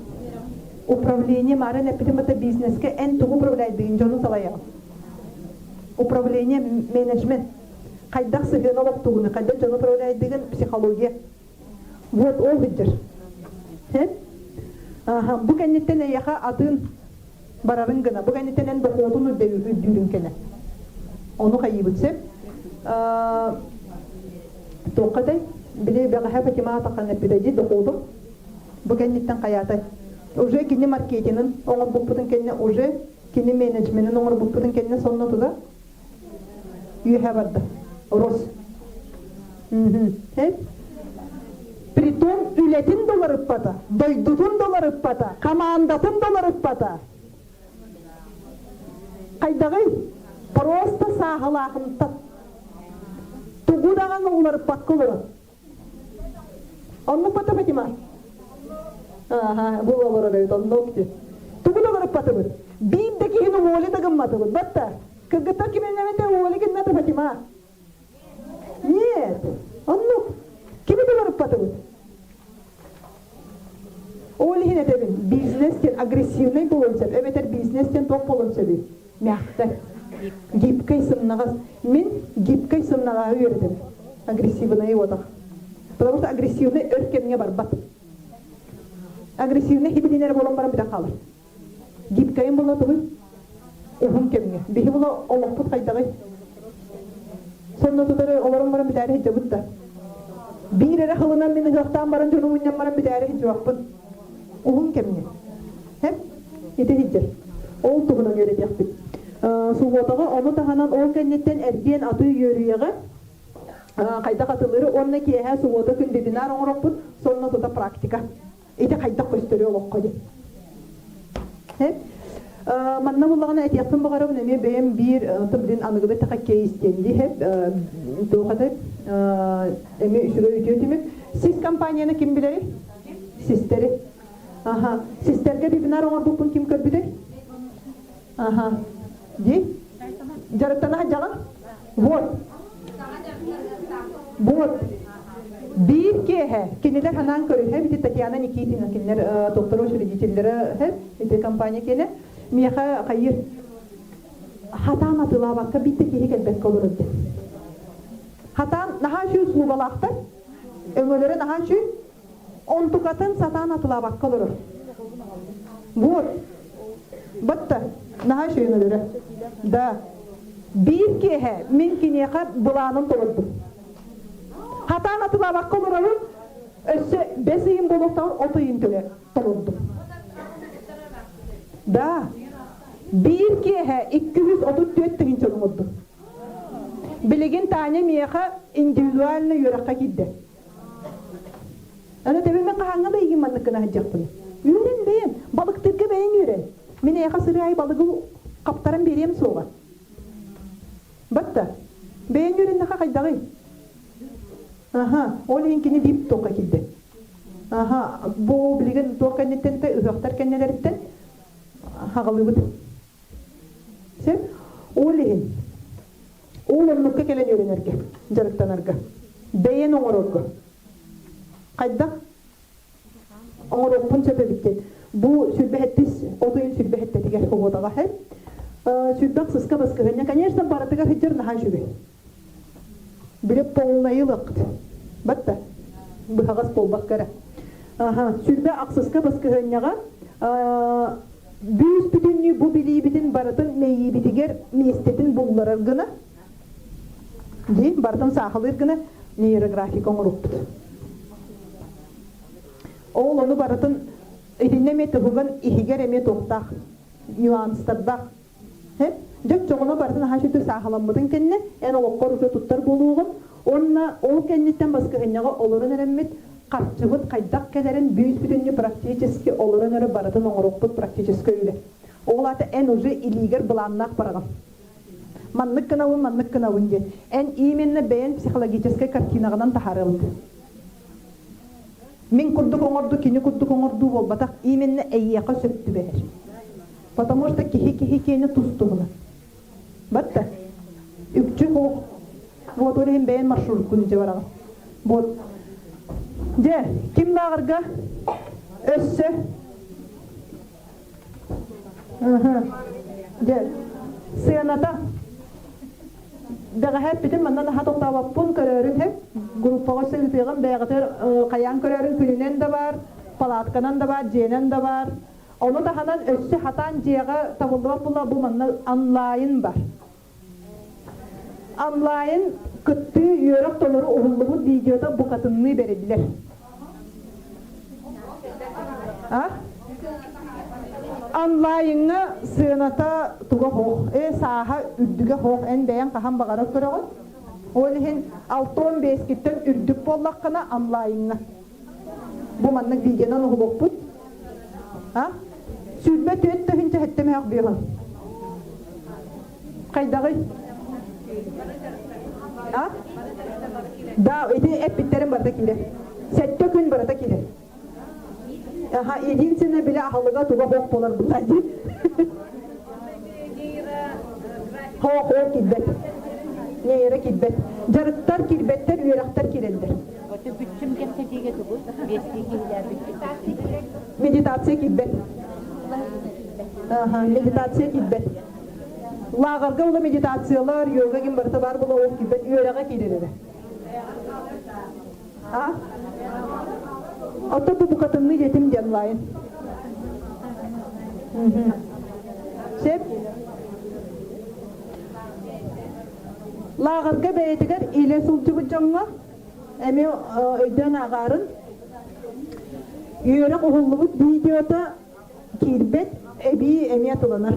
A: Управление марын эппитим это бизнеске эн тугу управляйдыгын дьону салайаҕын. Управление, менеджмент. Хайдах сыһыан олохтугуну, хайдах дьону управляйдыгын, психология. Вот ол сылдьар. Ага, бу кэнниттэн эйиэхэ атын барарын гына, бу кэнниттэн эн дохуотун үрдүүрүн кэнэ. Ону хайыыбыт сөп. Туохха били бэҕэһээ Фатима атахан эппитэ дии дохуотум. Бу кэнниттэн хайаатай? Уже кини маркетинын оҥорбуппутун кэннэ уже кини менеджменин оҥорбуппутун кэннэ сонно туда үөһэ барда. Рос. Притом үлэтин да уларыппата, дойдутун да уларыппата, хамаандатын да уларыппата. Хайдаҕый? Просто сааһылаахымтан. Тугу даҕаны уларыппакка олорор. Оннук бата Фатима? Ааха, бу олорор эбит, оннук ти. Тугу да уларыппатыбыт. Биир да киһини уоли да гымматыбыт. Батта, кыргыттар киминнэмэтэ уоли гынната Фатима? Нет, оннук. Кими да уларыппатыбыт. Ол иһин этэбин, бизнес диэн агрессивный буолуон сөп, эбэтэр бизнес диэн туох буолуон сөбүй? Мягкай. Гибкай сымнаҕас. Мин гибкай сымнаҕаһы үөрэтэбин. Агрессивный уотах. Потому что агрессивный өр кэмҥэ барбат. Агрессивный хибилинэр буолан баран бүтэн хаалар. Гибкайын була тугуй? Уһун кэмҥэ. Биһи була олохпут хайдаҕый? Сонно тутары олорон баран бүтээри сылдьабыт да. Биир эрэ хылынан мин ыһыахтаан баран дьону мунньан баран бүтээри сылдьыбаппын. Уһун кэмҥэ. Хэп? Ити сылдьар. Ол туһунан үөрэтиэхпит. Субуотаҕа ону таһынан ол кэнниттэн эргиэн атыы үөрүйэҕэ хайдах атылыыры уонна киэһэ субуота күн вебинар оҥороппут, сонно тута практика. Ити хайдах көстөрү олоххо диэн. Манна буллаҕына этиэхпин баҕарабын эмиэ бэйэм биир блин аныгыда тэхэ кейс диэн дии туох этэй эмиэ үчүгэй үтүө түмүк сис компанияны ким билэрий систери аха систергэ вебинар оҥорбуппун ким көрбүтэй аха дии дьарыктана сылдьаҕын вот вот биир киэһэ кинилэр ханаан көрүһэ ити Татьяна Никитина кинилэр доктор учредителлэрэ ити компания киэнэ миэхэ хайыр хатаан атылаабакка биир киһи кэлбэккэ олорор диэн хатаан наһаа үчүгэй услугалаахтар өҥөлөрө наһаа үчүгэй Онтукатын сатаан атылаабакка олорор. Вот. Батта. Наһаа үчүгэй өлөрө. Да. Биир киэһэ мин киниэхэ былаанын толордум. Хатаан атылаабакка олорорун өссө бэс ыйын буолуохтааҕар от ыйын төлө толордум. Да. Биир киэһэ 234 тыһыынчаны оҥордум. Билигин Таня миэхэ индивидуально үөрэххэ киирдэ. Аны тэбин мен хаһааҥҥа да игин маннык гына сылдьыахпын. Үөрэн бэйэн, балыктыырга бэйэн үөрэн. Мин эйиэхэ сырыы аайы балыгы хаптаран биэриэм суоҕа. Батта, бэйэн үөрэннэхэ хайдаҕый? Аха, ол иһин кини биир туохха киирдэ. Аха, бу билигин туох кэнниттэн да ыһыахтар кэннилэриттэн хаҕалыыбыт. Сөп? Ол иһин Ол оннукка кэлэн үөрэнэргэ, дьарыктанарга, бэйэн оҥорорго. Хайдах оҥоруохпун сөп эбит диэн. Бу сүрбэһэттис от ыйын сүрбэһэттэтигэр оһуотаҕа һэ. Сүрбэх сыска баскыһынньа, конечно, барытыгар сылдьар наһаа үчүгэй. Били полнайы ылыаххыт. Батта. Быһаҕас буолбакка эрэ. Аха, сүрбэ ахсыска баскыһыанньаҕа бүүс бүтүннүү бу билиибитин барытын мэйиибитигэр миэстэтин булларар гына дии барытын саахалыыр гына нейрографика оҥоруппут. Ол ону барытын Итиннэ эмиэ туһуган иһигэр эмиэ туохтаах нюанстардаах. Дьэ оччоҕуна барытын аһаа сүтү сааһыламмытын кэннэ эн олоххор уже туттар буолуоҕун уонна ол кэнниттэн баскыһынньаҕа олорон эрэммит харчыбыт хайдах кэлэрин бүүс-бүтүннүү практически олорон эрэ барытын оҥоруохпут практическай үлэ. Ол аата эн уже илиигэр былааннаах бараҕын. Маннык гынабын, маннык гынабын диэн. Эн именно бэйэн психологическай картинаҕынан таһаарабыт. Мин курдук оҥорду, кини курдук оҥордуу буолбатах, именно эйиэхэ сөп түбэһэр. Потому что киһи киһи киэнэ тус-туһунан. Батта. Үкчү хоох. Вот ол иһин бэйэн маршруткун дьэ бараҕын. Вот. Дьэ, ким лааҕырга өссө Дьэ, сыаната бэҕэһээ эппитим манна наһаа тохтообоппун көрөөрүн иһин группаҕа өссө ыытыаҕым бэйэҕитигэр хайаан көрөөрүн күнүнэн да баар палатканан да баар дьиэнэн да баар ону таһынан өссө хатаан дьиэҕэ табыллыбат буолла бу манна онлайн бар онлайн кыттыы үөрэх толору уһуллубут видеота букатынныы бэриллэр А? Онлайҥҥа сыаната туга суох, ээ сааһа үрдүгэ суох, эн бэйэҥ хаһан баҕарар көрөҕүн. Ол иһин 65-киттэн үрдүк буоллаххына онлайҥҥа. Бу маннык видеонан уһулуохпут. А? 24 тыһыынча сэттэмээх бүөҕүн. Хайдаҕый? А? Да, ити эппиттэрим барыта киирэр. Сэттэ күн барыта киирэр. Аха, единственное биле аһылыга туга хоох болар була дии. Хоох хоох киирбэт. Нейро киирбэт. Дьарыктар киирбэттэр, үөрэхтэр киирэллэр.
B: Бүччүм кэпсэтиигэ тугу? Биэстии киһилээх
A: Медитация киирбэт. Аха, медитация киирбэт. Лааҕырга ула медитациялар, йога ким барыта баар була ол киирбэт, үөрэҕэ киирэр эрэ. А? Ото бу букатынны диэтим диэн лайын. Сеп? Лааҕырга бэйэтигэр илэ сылдьыбыт дьоҥҥо эмиэ өйдөөн ааҕаарын үөрэх уһуллубут видеота киирбэт эбии эмиэ тыланар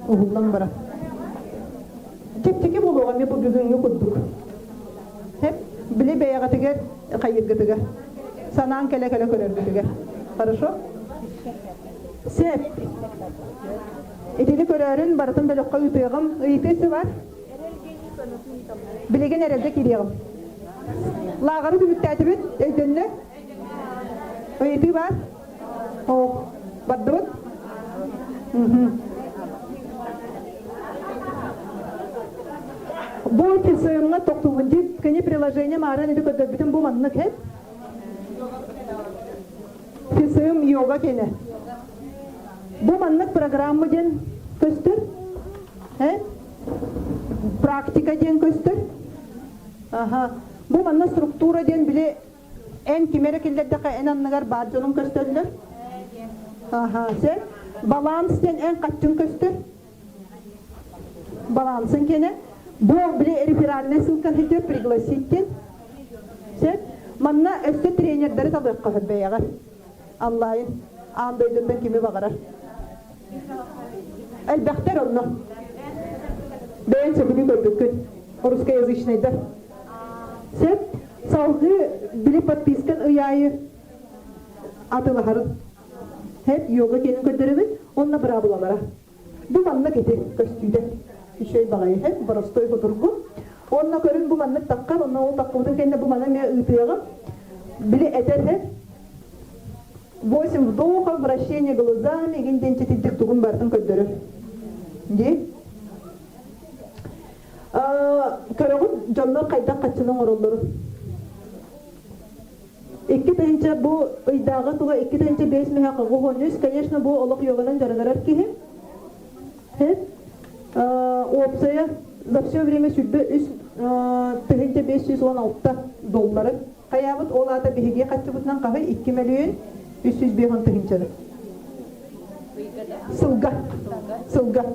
A: уһуллан барар чэпчэки буолуоҕа эмиэ бу бүгүҥҥү курдук Хэп били бэйэҕитигэр хайыыргытыгар санаан кэлэ-кэлэ көрөргүтүгэр хорошо Сеп итини көрөөрүн барытын бөлөххө ыытыаҕым ыйытыы бар Билигин эрэлгэ киириэҕим. Лааҕыры түмүктээтибит, өйдөннө? Ыйытыы баар? Ох, бардыбыт? Бу ТСМ-ҥа тохтуубун дип, кини приложение маарын ити көрдөрбүтүм бу маннык хэп. ТСМ йога кене. Бу маннык программа диэн көстөр. Э? Практика диэн көстөр. Аха. Бу манна структура диэн били эн ким эрэ киллэрдэххэ эн анныгар баар дьонуҥ көстөллөр. Аха, сен баланс диэн эн хаччыҥ көстөр. Балансың кene. Бу били реферальная ссылка ситер пригласить диэн. Сен манна өссө тренердери талыахха сөп бэйэҕэр. Онлайн аан дойдуттан кими баҕарар. Элбэхтэр онно. Бэйэн сөбүлүү көрбүккүн. Русскоязычнайдар. Сөп. Салгыы били подпискан ый аайы атылаһарын. Хэп йога киэнин көрдөрөбүт уонна быраабылалара. Бу маннык ити көстүүтэ. Үчүгэй баҕайы хэп, боростуой судургу. Уонна көрүн бу маннык таххар, онно ол таххыбытын кэннэ бу маны эмиэ ыытыаҕым. Били этэр хэп, Восемь вдохов, вращение глазами, игин диэн читиддик тугун барытын көрдөрөр. Дии. Көрөҕүт дьоннор хайдах хаччыны оҥороллорун. 2 тыһыынча бу ыйдааҕы туга 2 тыһыынча 5 мөһө 93, конечно, бу олох йоганан дьарыгырар киһи. Уопсайа за все время 23 тыһыынча 516 доллары Хайаабыт ол аата биһиги хаччыбытынан хаһый 2 мөлүйүөн 305 тыһыынчаны. Сылга. Сылга.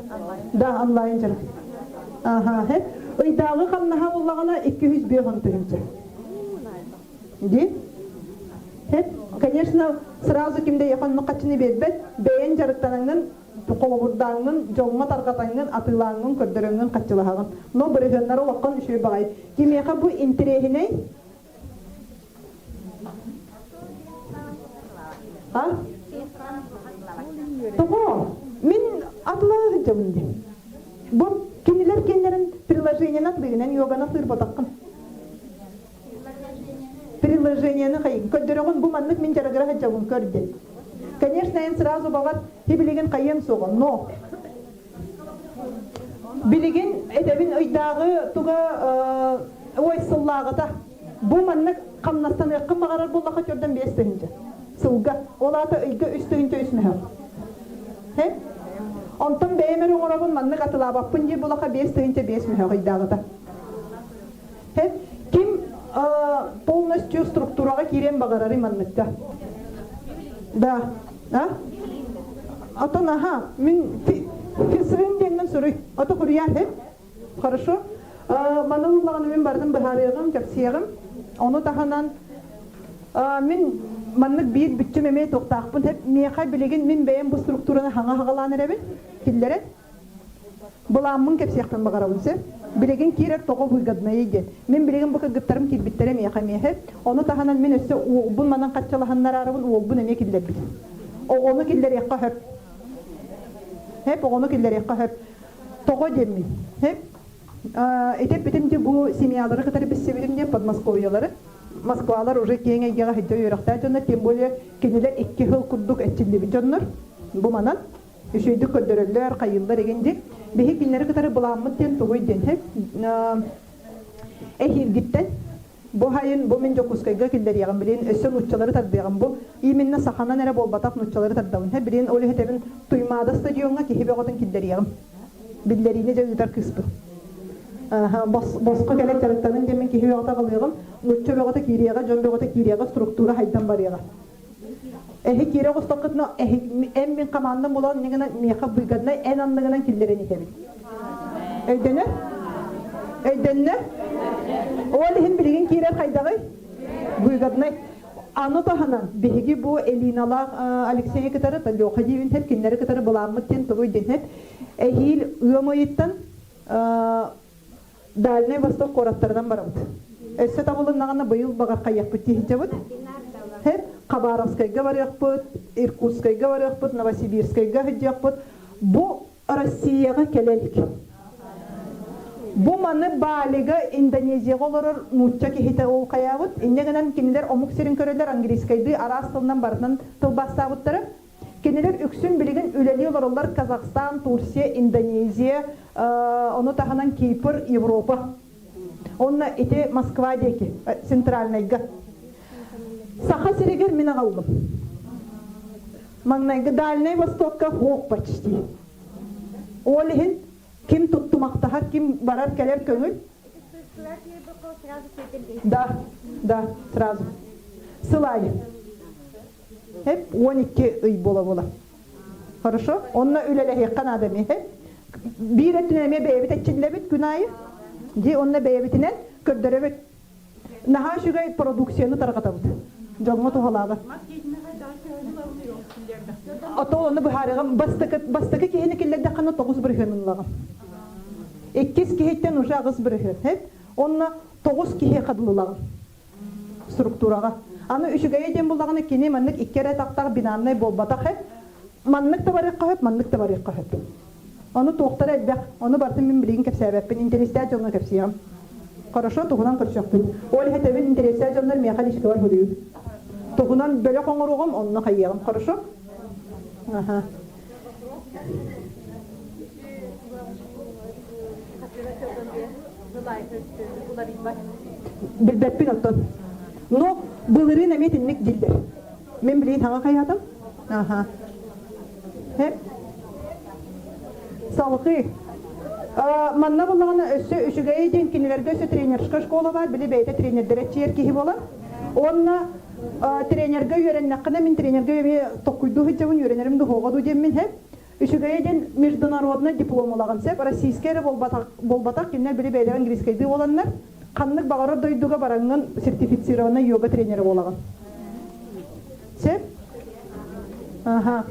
A: Да, онлайн дьарык. Аха, хэ. Ыйдааҕы хамнаһа буоллаҕына 205 тыһыынча. Ди? Конечно, сразу ким да яхонну хаччыны биэрбэт, бэйэн дьарыктанаҥҥын, холобурдааҥҥын, дьоҥҥо тарҕатаҥҥын, атыылааҥҥын, көрдөрөҥҥүн хаччылаһаҕын. Но бырыһыаннары олоххун үчүгэй баҕайы. Кимиэхэ бу интэриэһинэй? А? Тоҕо? Мин атылаһа сылдьабын дии. Бу кинилэр кинилэрин приложениены атыыгынан йоганы сыырбатаххын. Приложениены хайын көрдөрөҕүн бу маннык мин дьарыгыра сылдьабын көр диэн. Конечно, эн сразу баҕар билигин хайыам суоҕа, но билигин этэбин ыйдааҕы туга ой сыллааҕыта бу маннык хамнастаныаххын баҕарар буоллахха төрдөн 5 тыһыынча сылга ол аата ыйга 3 тыһыынча 3 мөһөх онтон бэйэм эрэ оҥоробун маннык атылаабаппын диир буоллахха 5 тыһыынча 5 мөһөх ыйдааҕыта Ким полностью структураҕа киириэн баҕарарый манныкка? Да. А? Отон аха, мин фисрин диэҥҥин суруй. Ото хуруйаар хеп. Хорошо. Маны буллаҕына мин барытын быһаарыаҕым, кэпсиэҕим. Ону таһынан мин маннык биир бүччүм эмиэ туохтаахпын хеп. Миэхэ билигин мин бэйэм бу структураны хаҥа хаҕалаан эрэбин. Киллэрэн. Былааммын кэпсиэхпин баҕарабын сөп. Билигин киирэр тоҕо выгоднайый диэн. Мин билигин бу кыргыттарым киирбиттэрэ миэхэ миэхэ. Ону таһынан мин өссө уолбун манан хаччалаһыннараарыбын уолбун эмиэ киллэрбит. Оҕону киллэриэххэ сөп. Хэп оҕону киллэриэххэ сөп. Тоҕо диэммин. Хэп. Ити эппитим дии бу семьялары кытары билсибитим диэн подмосковьелары. Москвалар уже киэҥ эйгэҕэ сылдьар үөрэхтээх дьоннор, тем более кинилэр икки сыл курдук эрчиллибит дьоннор. Бу манан үчүгэйдик көрдөрөллөр, хайыыллар игин дии. Биһи кинилэри кытары былааммыт диэн тугуй диэн эһиилгиттэн бу хайын бу мин Дьокуускайга киллэриэҕим билин өссө нууччалары тардыаҕым бу именно саханан эрэ буолбатах нууччалары тардабын билин ол иһитэбин Туймаада стадиоҥҥа киһи бөҕөтүн киллэриэҕим биллэриини дьэ ыытар кыыспын босхо кэлэн дьарыктанын диэммин киһи бөҕөтө аҕалыаҕым нуучча бөҕөтө киириэҕэ дьон бөҕөтө киириэҕэ структура хайдан барыаҕа Эһи киирэ оҕустаххытына эн мин хамаандам буолан иннигинэн миэхэ выгоднай эн анныгынан киллэрэн иһэбин. Өйдөнөр? Өйдөннө? Ол иһин билигин киирэр хайдаҕый? Выгоднай. Аны таһынан биһиги бу Элиналаах Алексейы кытары Леха диибин хеп кинилэри кытары былааммыт диэн тугуй диэн хеп эһиил ыам ыйыттан Дальнай Восток куораттарынан барабыт. Өссө табылыннаҕына быйыл баҕар хайыахпыт дии сылдьабыт. Һэп, Хабаровскайга барыахпыт, Иркутскайга барыахпыт, Новосибирскайга сылдьыахпыт. Бу Россияҕа кэлэ илик. Бу маны Балига, Индонезияҕа олорор нуучча киһитэ ол хайаабыт. Инньэ гынан кинилэр омук сирин көрөллөр, английскайдыы араас тылынан барытынан тылбаастаабыттара. Кинилэр үксүн билигин үлэлии олороллор Казахстан, Турция, Индонезия, ону таһынан Кипр, Европа. Онно ити Москва диэки, центральнайга. Саха сиригэр мин аҕаллым. Маҥнайгы Дальнай Востокка суох почти. Ол иһин ким туттумахтаһар, ким барар-кэлэр көҥүл. Да, да, сразу. Сыл аайы. Хеп 12 ый буола-буола. Хорошо? Онно үлэлэһиэххэ наада эмиэ. Биир өттүнэн эмиэ бэйэбит эрчиллэбит күн аайы. Дии онно бэйэбитинэн көрдөрөбүт. Наһаа үчүгэй продукцияны тарҕатабыт. Дьоҥҥо туһалааҕы. Ото ону быһаарыаҕым. Бастакы, бастакы киһини киллэрдэххинэ 9 бырыһыан ыллаҕым. Иккис киһиттэн уже 8 бырыһыан. Онно 9 киһиэхэ дылылаҕын. структураҕа. Аны үчүгэйэ диэн буллаҕына кини маннык икки эрэ атахтаах бинарнай буолбатах эт. Маннык да барыахха сөп, маннык да барыахха сөп. Ону туохтара элбэх, ону барытын мин билигин кэпсээбэппин, интэриэстээх дьоҥҥо кэпсиэҕим. Хорошо, туһунан көрсөхпүт. Ол иһэтэбин интэриэстээх дьоннор миэхэ личкабар суруйун. Туһунан бөлөх оҥоруоҕум, онно хайыаҕым. Хорошо? Аха. Билбэппин оттон. Но былырыын эмиэ итинник дииллэр. Мин билигин хаҥа хайаатым? Аха. Салгыы. Манна буллаҕына өссө үчүгэйи диэн кинилэргэ өссө тренерская школа баар, били бэйэтэ тренердэрэ чиэр киһи буолар. Уонна тренергэ үөрэннэххинэ, мин тренергэ эмиэ токкуйдуу сылдьабын, үөрэнэрим духуоҕа дуу диэммин һэп. Үчүгэйэ диэн международный диплом ылаҕын сөп, российскай эрэ буолбатах, буолбатах кинилэр били бэйэлэрэ английскайдыы буоланнар, ханнык баҕарар дойдуга бараҥҥын сертифицированный йога тренерэ буолаҕын. Аха.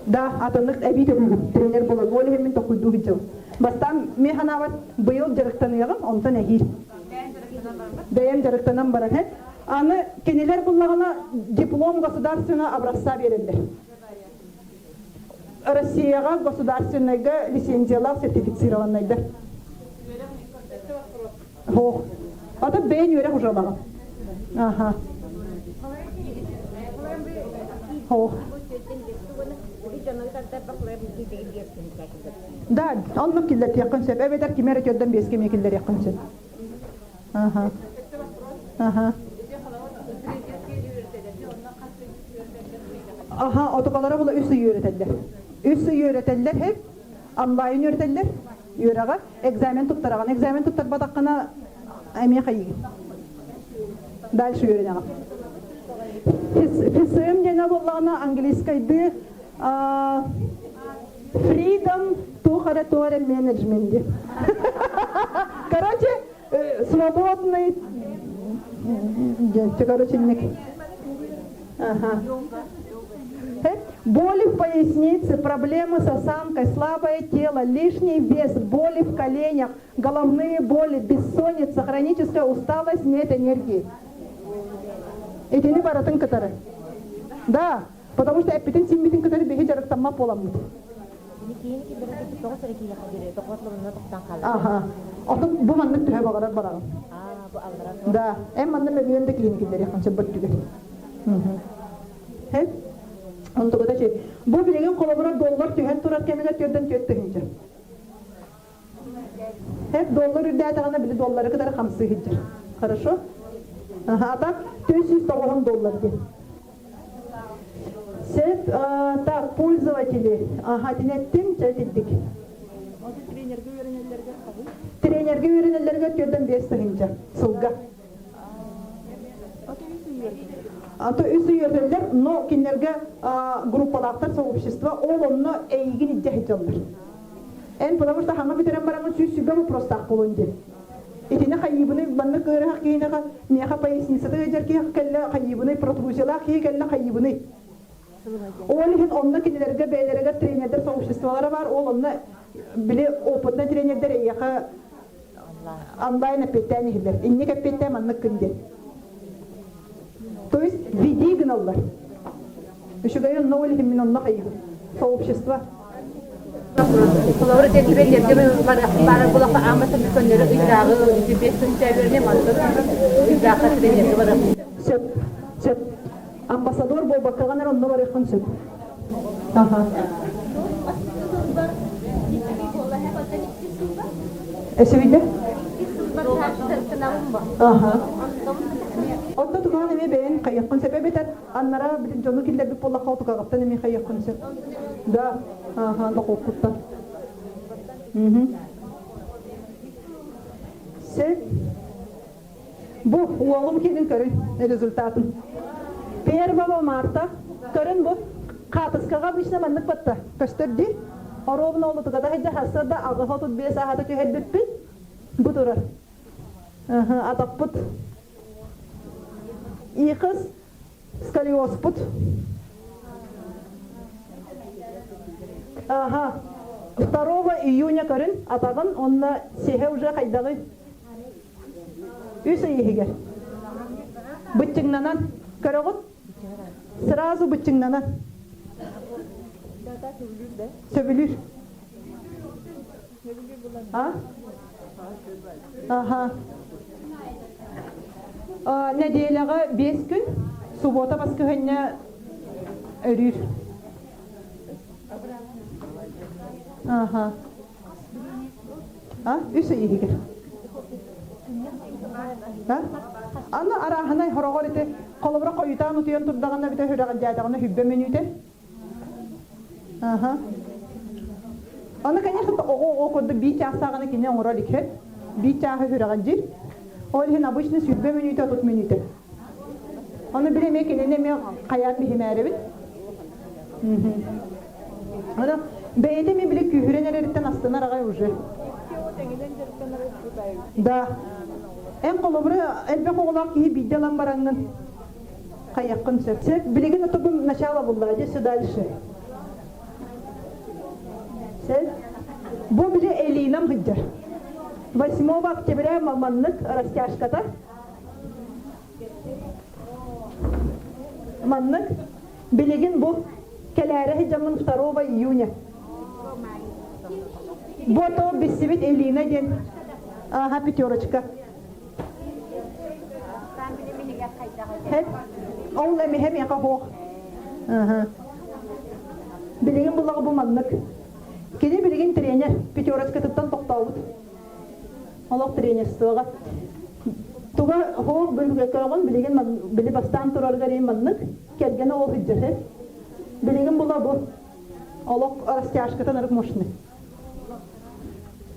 A: Да, атыннык эбии төлүүгүн. Тренер буолар. Ол иһин мин толкуйдуу сылдьабын. Бастаан мин санаабар быйыл дьарыктаныаҕым, онтон эһиил. Бэйэм дьарыктанан баран һэ. Аны кинилэр буллаҕына диплом государственного образца биэрэллэр. Россияҕа государственнайга лицензиялаах сертифицированнайдар. Ох. Ата бэйэн үөрэх уже ылаҕын. Аха. Ох. Да, оннук киллэртиэххин сөп. Эбэтэр кими эрэ төрдөн биэскэ эмиэ киллэриэххин сөп. Аха. Аха. Аха, отукалара була үс ый үөрэтэллэр. Үс ый үөрэтэллэр, хеп. Онлайн үөрэтэллэр. Үөрэҕэ экзамен туттараҕын. Экзамен туттарбатаххына эмиэ хайыгын. Дальше үөрэнэҕин. ФСМ диэнэ буоллаҕына английскайдыы Freedom туох эрэ туох эрэ менеджмент диэн. Короче, свободный короче, Ага. Боли в пояснице, проблемы с осанкой, слабое тело, лишний вес, боли в коленях, головные боли, бессонница, хроническая усталость, нет энергии. Итини барытын кытары. Да, потому что эппитин симмитин кытары биһи дьарыктаммат буоламмыт. Аха. Отут бу маннык төһө баҕарар бараҕын. Да, эн манна мөлүйүөн да киһини киллэриэххин сөп бөттүгэр. Хэ? Онтугута чи. Бу билигин холобура доллар түһэн турар кэмигэр түөрдэн түөрт тыһыынча. Хэ, доллар үрдээтэҕинэ били доллары кытары хамсыы сылдьар. Хорошо? Аха, а так 490 доллар диэн. Сет, так, пользователи. Аха, тинеттин, чэ тиддик.
C: Тренерге үөрэнэллэргэ хабыл?
A: Тренерге үөрэнэллэргэ төрдөн 5 тыһыынча сылга. А то үс үөрдэллэр, но кинилэргэ группалаахтар сообщество ол онно эйигин илдьэ сылдьаллар. Эн потому что хаҥа бүтэрэн бараммын сүүс сүгэ вопростаах буолуон диэн. Итини хайыыбыный маннык ыарыһах киһиэхэ миэхэ поясницата ыалдьар киһи кэллэ хайыыбыный протрузиялаах киһи кэллэ хайыыбыный. Ол иһин онно кинилэргэ бэйэлэригэр тренердэр сообществолара баар, ол онно били опытный тренердэр эйиэхэ онлайн эппиэттээн иһиллэр. Инник эппиэттээн маннык күн диэн. То есть веди гыналлар. Үчүгэйи онно ол иһин мин онно хайыыбын. Сообщество.
B: Холобур, тренергэ баар буоллахха ааммата көннөрү ыйдааҕы биэс тыһыынча мантан ыйдаахха тренергэ барыах.
A: Сөп. Сөп. Амбассадор буолбаккаҕын эрэ онно барыаххын сөп. Аха. Эсэбийдэ? Аха. Онто тукаҕын эмиэ бэйэҥ хайыаххын сөп эбэтэр аннара дьону киллэрбит буоллахха тукаҕыттан эмиэ хайыаххын сөп. Да, аха, дохуоккуттан. Сөп. Бу уолум киһин көрүн результатын. Первого марта көрүн бу хаатыскаҕа обычно маннык батта көстөр дии. Оруобуна олутугата сылдьа хассарда аҕыһа 35 аһата түһэрбиппин бу турар. Атаппыт. Иихыс сколиозпут. Ага. 2 июня көрүн атаҕын онно сиһэ уже хайдаҕый? Үс ый иһигэр. Быччыҥнанан. Көрөҕүт? Сразу быччыҥнанан. Сөбүлүүр. А? Аха. Нэдиэлэҕэ биэс күн, субуота баскыһынньа өрүүр. Аха. А? Үс ый иһигэр. А? Аны арааһынай хороҕор ити холобура хойутаан утуйан турдаҕына бүтэ сүрэҕэлдьээтэҕинэ хүббэ мүнүүтэ. Аха. Аны, конечно, оҕо-оҕо курдук биир чаастааҕына кини оҥорор илик Биир чааһы сүрэҕэлдьиир. Ол иһин обычно сүүрбэ мүнүүтэ, 30 мүнүүтэ. Ону били эмиэ кинини эмиэ хайаан биһимээрэбит. Аны бэйэтэ эмиэ били күүһүрэн эрэриттэн астынар аҕай уже. Да. Эн холобура элбэх оҕолоох киһи биирдэ ылан бараҥҥын хайыаххын сөп. Сөп, билигин ото бу начало булла, дьэ все дальше. Сөп. Бу били Элинам сылдьар. 8 октября маннык растяжката. Маннык билигин бу кэлээри сылдьаммын 2 июня. Бу ото билсибит Элина диэн ааха пятерочка. Ол эмиһэ миэхэ суох. Билигин буллаҕа бу маннык. Кини билигин тренер пятерочкатыттан тохтообут. Олох тренерствоҕа. Туга хоох бүлгөкөөҕүн билигин били бастаан турарыгар иһин маннык кэргэнэ ол сылдьар. Билигин була бу олох растяжкатан арык мощный.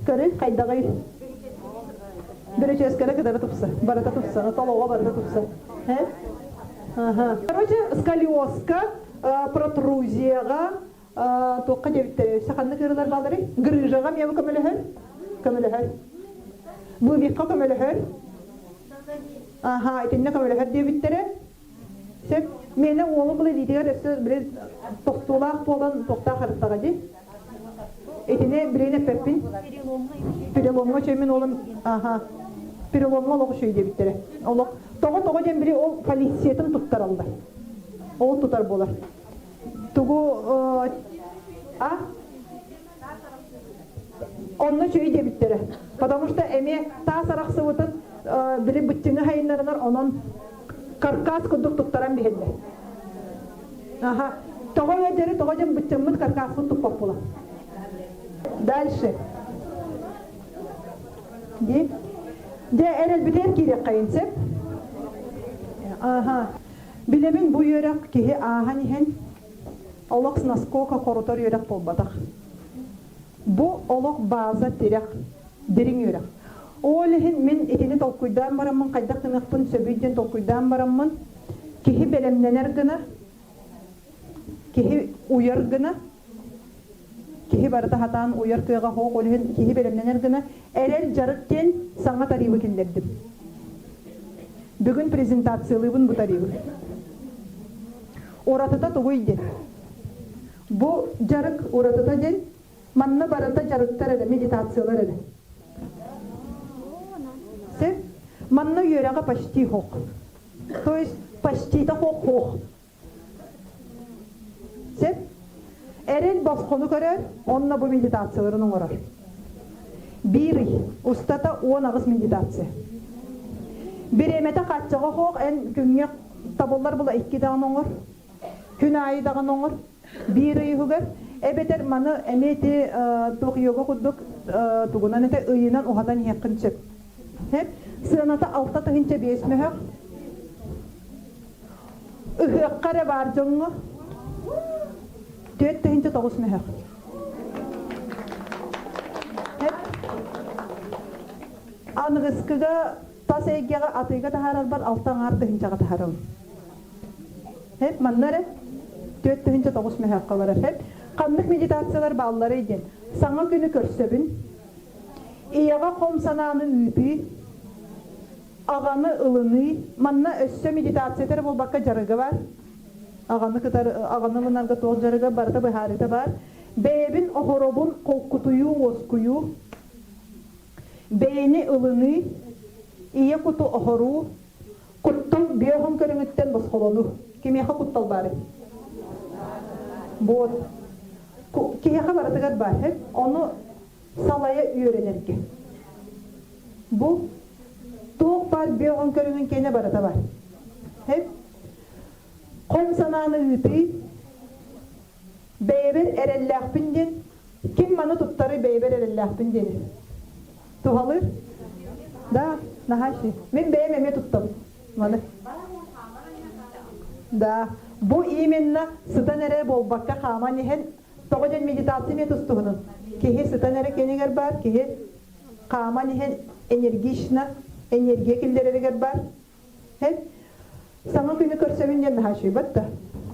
A: Көрүн хайдаҕый? Бүрүчүөскэрэ кытары тупса, барыта тупса, толоҕо барыта тупса. Ага. Короче, сколиозка, протрузияҕа, туохха диэбиттэрэ, саханнык ыарыылар баалларый? Грыжаҕа эмиэ көмөлөһөр? Көмөлөһөр. Быыбикка көмөлөһөр. Аха, итиннэ көмөлөһөр диэбиттэрэ. Сөп. Миэнэ уолум был илиитигэр өссө били тохтуулаах буолан туохтаах арыттаҕа дии. Итини билигин эппэппин. Переломҥа үчүгэй уолум аха переломҥа олох үчүгэй диэбиттэрэ. Олох тоҕо тоҕо диэн били ол полициятын туттараллар. Ол тутар буолар. Тугу а Онно үчүгэй диэбиттэрэ. Потому что эмиэ таас арахсыбытын били быччыҥы хайыннарынар онон каркас курдук туттаран биһэллэр. Аха. Тоҕо ыадьары тоҕо дьон быччыммыт каркаспыт туппаппыла. Дальше. Ди. Дьэ эрэлбитигэр киириэххэйин сөп. Аха. Билэбин бу үөрэх киһи ааһан иһэн олох наскока хорутар үөрэх буолбатах. Бу олох бааза тирэх, дириҥ үөрэх. Ол иһин мин итини толкуйдаан бараммын хайдах гыныахпын сөбүй диэн толкуйдаан бараммын киһи бэлэмнэнэр гына, киһи уйар гына, киһи барыта сатаан уйар кыаҕа суох, ол иһин киһи бэлэмнэнэр гына эрэл дьарык диэн саҥа тарыыбы киллэрдим. Бүгүн презентациялыыбын бу тарыыбы. Уратыта тугуй диэн. Бу дьарык уратыта диэн манна барыта дьарыктар эрэ, медитациялар эрэ. Сен манна үөрэҕэ почти хох. То есть почтита хох-хох. Сен эрэл босхону көрөр, онно бу медитацияларын оҥорор. Биир ый устата 18 медитация. Бириэмэтэ хааччаҕа хоох эн күҥҥэ табыллар була икки даҕаны оҥор. Күн аайы даҕаны оҥор. Биир ый иһигэр эбэтэр маны эмиэ ити туох йога курдук тугунан этэ ыйынан уһатан иһиэххин сөп. Сыаната 6 тыһыынча 5 мөһөх. Ыһыахха эрэ баар дьоҥҥо 4 тыһыынча 9 мөһөх. Аныгыскыга тас эйгэҕэ атыыга таһаарарбар 6,5 тыһыынчаҕа таһаарабын. Хэп манна эрэ 4 тыһыынча 9 мөһөөххө барар. Хэп ханнык медитациялар баалларый диэн. Саҥа күнү көрсөбүн. Ийэҕэ хом санааны ыытыы, аҕаны ылыныы. Манна өссө медитацията эрэ буолбакка дьарыга бар. Аҕаны кытары аҕаны ылынарга туох дьарыга барыта быһаарыыта бар. Бэйэбин оһоробун холкутуйуу, уоскуйуу, бэйэни ылыныы, ийэ куту оһоруу, Куттал биоһун көрүҥүттэн босхолонуу. Кимиэхэ куттал баарый? Вот. Киһиэхэ барытыгар баар. Ону салайа үөрэнэргэ. Бу туох баар биоһун көрүҥүн киэнэ барыта бар. Хом санааны ыытыы, бэйэбэр эрэллээхпин диэн, ким маны туттары бэйэбэр эрэллээхпин диэн туһалыыр? Да, наһаа Мин бэйэм эмиэ туттабын. Маны. Да, бу именно сытан эрэ буолбакка хааман иһэн, тоҕо диэн медитация эмиэ тустуһунун. Киһи сытан эрэ кэнигэр бар, киһи хааман иһэн энергично, энергия киллэрэригэр бар. Һэп, саҥа күнү көрсөбүн диэн наһаа үчүгэй да.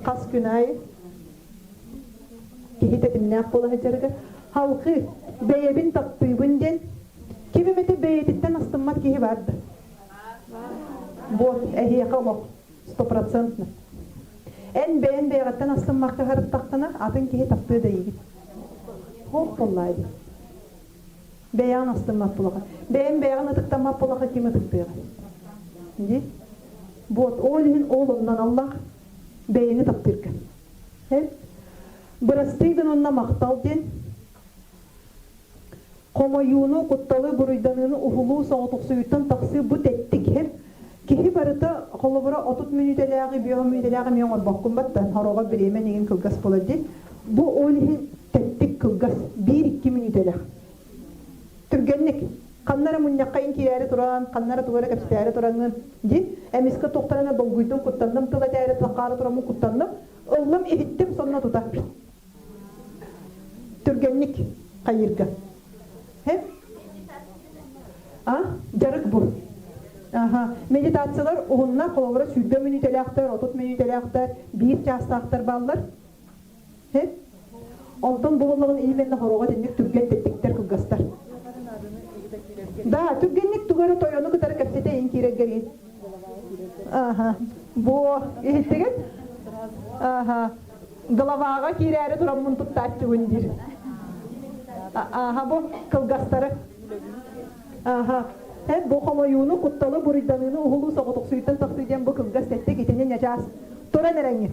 A: Хас күн аайы киһи тэтимнээх буола сылдьарыгар халқы бэйэбин таптыыбын диэн ким эмэтэ бэйэтиттэн астыммат киһи бар да. Вот, эһиэхэ олох стопроцентно. Эн бэйэн бэйэҕиттэн астыммакка сырыттаххына, атын киһи таптыа да эйигин. Хоп буоллаа дии. Бэйэҕин астыммат буолаҕа. Бэйэҥ бэйэҕин ытыктаммат буолаҕа ким ытыктыаҕай? Дии. Вот, ол иһин ол оннун Аллах бэйэни таптыырга. Эн бырастыы гын онно махтал диэн хомойууну, кутталы, буруйданыыны уһулуу соҕотохсуйууттан тахсыы бу тэттик иһэр. Киһи барыта холобура 30 мүнүүтэлээҕи, 5 мүнүүтэлээҕи эмиэ оҥорбоккун баттан, хороҕо бириэмэ эйигин кылгас буолар дии. Бу ол иһин тэттик кылгас, биир-икки мүнүүтэлээх. Түргэнник ханна эрэ мунньахха ин киирээри туран, ханна эрэ тугу эрэ кэпсэтээри тураҥҥын дии, эмискэ туохтан долгуйдум, куттанным, тыл этээри таххаары тураммын куттанным, ыллым, иһиттим, сонно тута. Түргэнник хайыырга. Хэ? А? Дьарык бу. Аха. Медитациялар уһунна, холобура 20 мүнүүтэлээхтэр, 30 мүнүүтэлээхтэр, биир чаастаахтар бааллар. Хэ? Онтон бу буоллаҕын именно хороҕо итинник түргэн тэттиктэр кылгастар. Да, түргэнник тугу эрэ тойону кытары кэпсэтэ ин киирэргэр Аха. Бу иһиттигит? Аха. Головаҕа киирээри тураммын туттааччыбын диир. Аха, бу кылгастары. Аха. Эн бу хомойууну, кутталы, буруйданыыны уһулуу соҕотохсуйуттан тахсыы диэн бу кылгас тэттик итини ньачаас туран эрэҥҥин.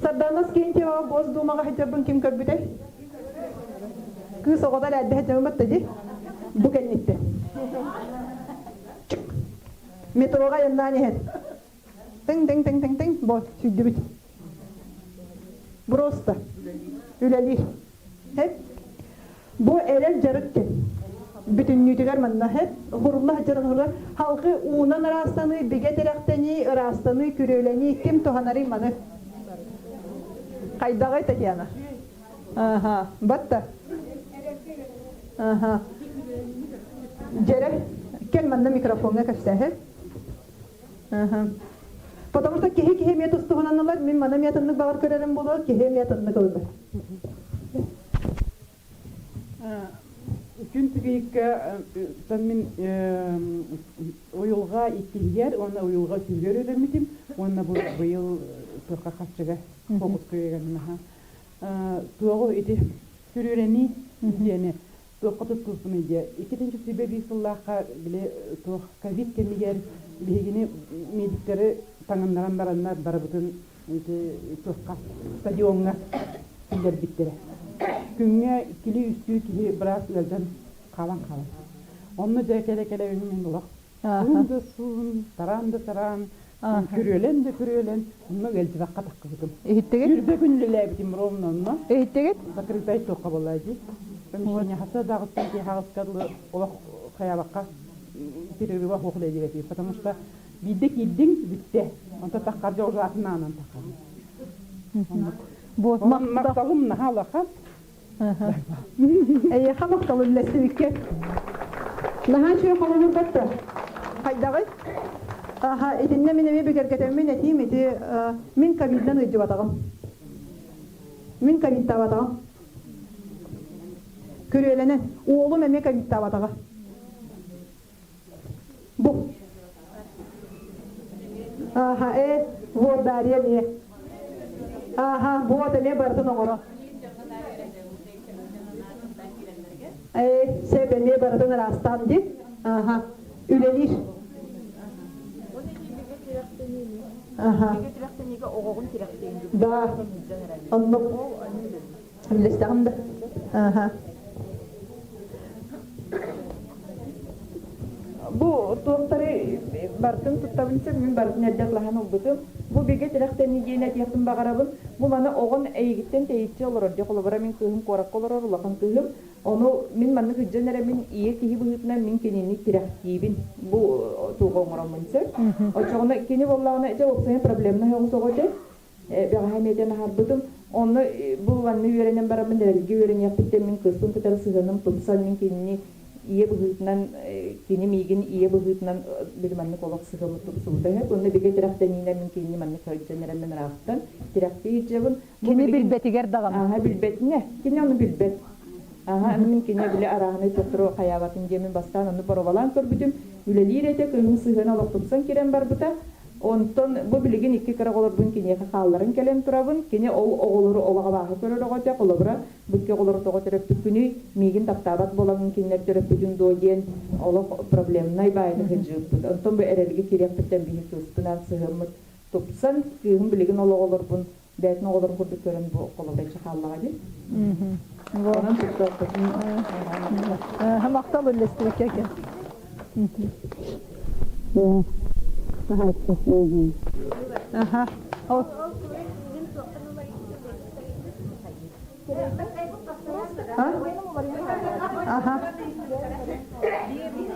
A: Сардана Скентьева Госдумаҕа сылдьарбын ким көрбүтэй? Кыыс оҕото эрээдде сылдьабын батта дии. Бу кэнниттэн. Метроҕа айаннаан иһэн. Тыҥ-тыҥ-тыҥ-тыҥ-тыҥ, бо, сүүйдүбүт. Просто. Үлэлиир. Хэп. Бу эрэл дьарык диэн. Бүтүннүүтүгэр манна хэп. Хурулла сылдьар оһолор халгы уунан ыраастаныы, бигэ тирэхтэнии, ыраастаныы, күрүөлэнии ким туһанарый маны? Хайдаҕый Татьяна? Аха, батта. Аха. Дьэрэ, кэл манна микрофоҥҥа кэпсээһэ. Потому что киһи киһи эмиэ тустуһунан ылар, мин маны эмиэ атыннык баҕар көрөрүм буолуо, киһи эмиэ атыннык ылынар.
D: Күн түгүйүккэ мин уйулҕа иккиһигэр уонна уйулҕа үсүһүгэр үөрэммитим уонна бу быйыл туохха харчыга фокуска үөрэнним аха. Туоҕу ити күрүөрэнии диэни туохха туттуспунуй диэ. Иккитинчи сүүрбэ биир сыллаахха били туох ковид кэмигэр биһигини медиктэри таҥыннаран бараннар барыбытын ити туохха стадиоҥҥа киллэрбиттэрэ. Күҥҥэ иккилии-үстүү киһи быраас ыалдьан хаалан хаалар. Онно дьэ кэлэ-кэлэ мин олох суун да суун, тараан да тараан, күрүөлэн да күрүөлэн, онно ыалдьыбакка таххыбытым.
A: Иһиттигит?
D: Сүүрбэ күн үлэлээбитим ровно онно.
A: Иһиттигит?
D: Закрытай туохха буолла дии. Помещение хаса даҕыттан киэһэ дылы олох хайаабакка перерыва суох үлэлиир потому что биирдэ киирдиҥ бүттэ. Онтон таххарга уже атын аанан таххаҕын.
A: Вот
D: махталым наһаа улахан.
A: Эйиэхэ махтал үллэстибиккэ. Наһаа үчүгэй холобур батта. Хайдаҕый? Аха, итиннэ мин эмиэ бигэргэтэммин этиим ити мин ковидынан ыйдьыбатаҕым. Мин ковидтаабатаҕым. Күрүөлэнэн. Уолум эмиэ ковидтаабатаҕа. Бу. Аха, э, вот Дарья эмиэ. Аха, вот эмиэ барытын оҥоро. Э, сеп эмиэ барытын ыраастаан ди. Аха, үлэлиир. Аха. Да, оннук. Үллэстэҕим да. Аха.
C: Бу туохтары барытын туттабын сөп, мин барытын эрдэ атлаһан ылбытым. Бу бигэ тирэхтэнии диэн этиэхпин баҕарабын. Бу маны оҕон эйигиттэн тэйиччи олорор дии. Холобура, мин кыыһым куоракка олорор, улахан кыыһым. Ону мин маннык ыдьан эрэ мин ийэ киһи быһыытынан мин кинини тирэхтиибин. Бу туоҕа оҥороммун сөп. Оччоҕуна кини буоллаҕына, дьэ уопсайынан проблемнай оҕус оҕо этэ. Бэҕэһээ эмиэтэн аһарбытым. Онно бу манна үөрэнэн бараммын эрэлгэ үөрэниэхпиттэн мин кыыспын кытары сыһыаным тупсан, мин кинини ийэ быһыытынан, кини миигин ийэ быһыытынан били маннык олох сыһыаммыт тупсубута үһү. Онно бигэ тирэхтэниинэн мин кинини маннык сылдьан эрэммин ыраахтан тирэхтии сылдьабын.
A: Кини билбэтигэр даҕаны.
C: Ааһа билбэтинэ. Кини ону билбэт. Аха, мин кини били арааһынай туохтары хайаабатын диэмин бастаан онну боруобалаан көрбүтүм. Үлэлиир этэ, кыыһым сыһыана олохтумсан киирэн барбыта. Онтон бу билигин икки кыра оҕолорбун киниэхэ хаалларан кэлэн турабын. Кини ол оҕолору олох абааһы көрөр оҕо этэ. Холобура, бу икки оҕолору тоҕо төрөппүккүнүй, миигин таптаабат буолаҥҥын кинилэр төрөппүтүҥ дуо диэн олох проблемнай баайыта сылдьыбыппыт. Онтон бу эрэлгэ киириэхпиттэн биһи кыыспынаан сыһыаммыт тупсан, кыыһым билигин ол оҕолорбун бэйэтин оҕолорун курдук көрөн бу холобураччы хааллаҕа дии. Онон туттуохпутун
A: Махтал үллэстибэккэ экен. Аха. Аха.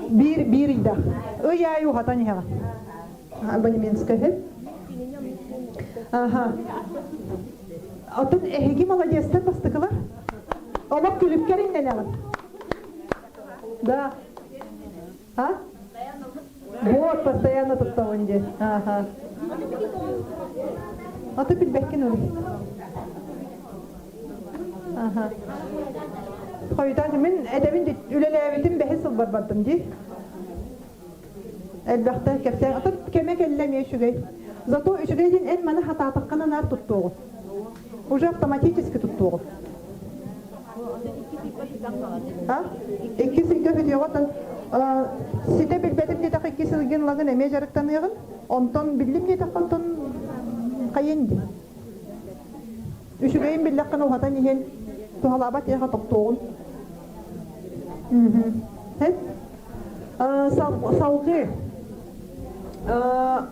A: Биир биир ыйда. Ый аайы уһатан иһэҕин. Абонементскай Аха. Отон эһиги молодецтар бастакылар. Олох күлүккэр иннэнэҕин. Да. А? Вот, постоянно туттабын дии. Аха. А ты билбэккин ол. Аха. Хойутаан мин этэбин үлэлээбитим бэһис сылбар бардым дии. Элбэхтэ кэпсээн. Атын кэмэ кэллэ эмиэ үчүгэй. Зато үчүгэй диэн эн маны хатаатаххына наар туттуоҕун. Уже автоматически туттуоҕун. А? Икки сылга бүтүөҕүн ситэ билбэтим диэтэххэ икки сылгын лагын эмиэ дьарыктаныаҕын. Онтон биллим диэтэххэ онтон хайын дии. Үчүгэйин биллэххинэ уһатан иһин туһалаабат диэхэ тохтуоҕун. Салгыы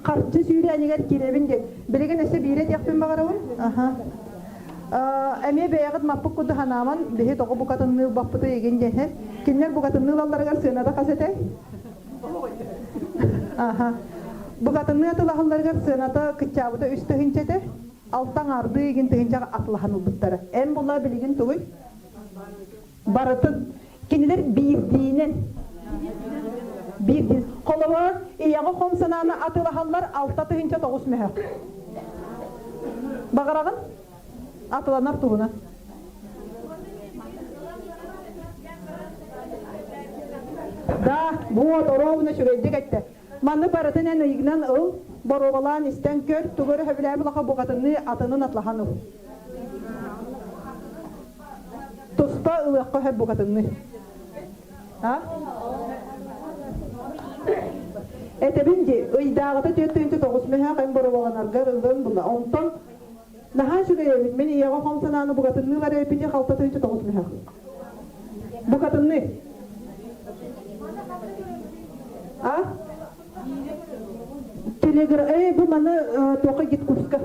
A: харчы сүүрээнигэр киирэбин диэн. Билигин өссө биирэ диэхпин баҕарабын. Эмиэ бэйэҕит маппыт курдук санааман, биһи тоҕо букатынныы ылбаппытый игин диэн. Кинилэр букатынныы ылалларыгар сыаната хас этэй? Аха. Букатынныы атылаһалларыгар сыаната кыччаабыта үс тыһыынча этэ. Алта аҥаардыы игин тыһыынчаҕа атылаһан ылбыттара. Эн була билигин тугуй? Барытын кинилэр биирдиинэн биирдиин холобур ийэҕэ хом санааны атыылаһаллар 6 900 мөһөх. Баҕараҕын? Атыланар туһунан. Да, вот, оруобуна үчүгэйдик эттэ. Маннык барытын эн ыйыгынан ыл, боруобалаан истэн көр, тугу эрэ сөбүлээбит лаха букатынныы атынын атлаһан ыл. Туспа ылыахха сөп букатынныы. А? Этэбин дии, ыйдааҕыта 4 900 мөһөөх эн боруобаланаргар ылын була. Онтон наһаа үчүгэй эбит. Мин ийэҕэ хом санааны букатынныылар эбиппин 6 900 мөһөөх. Букатынныы. А? Телегра... Э, бу маны тоқа гид-курска.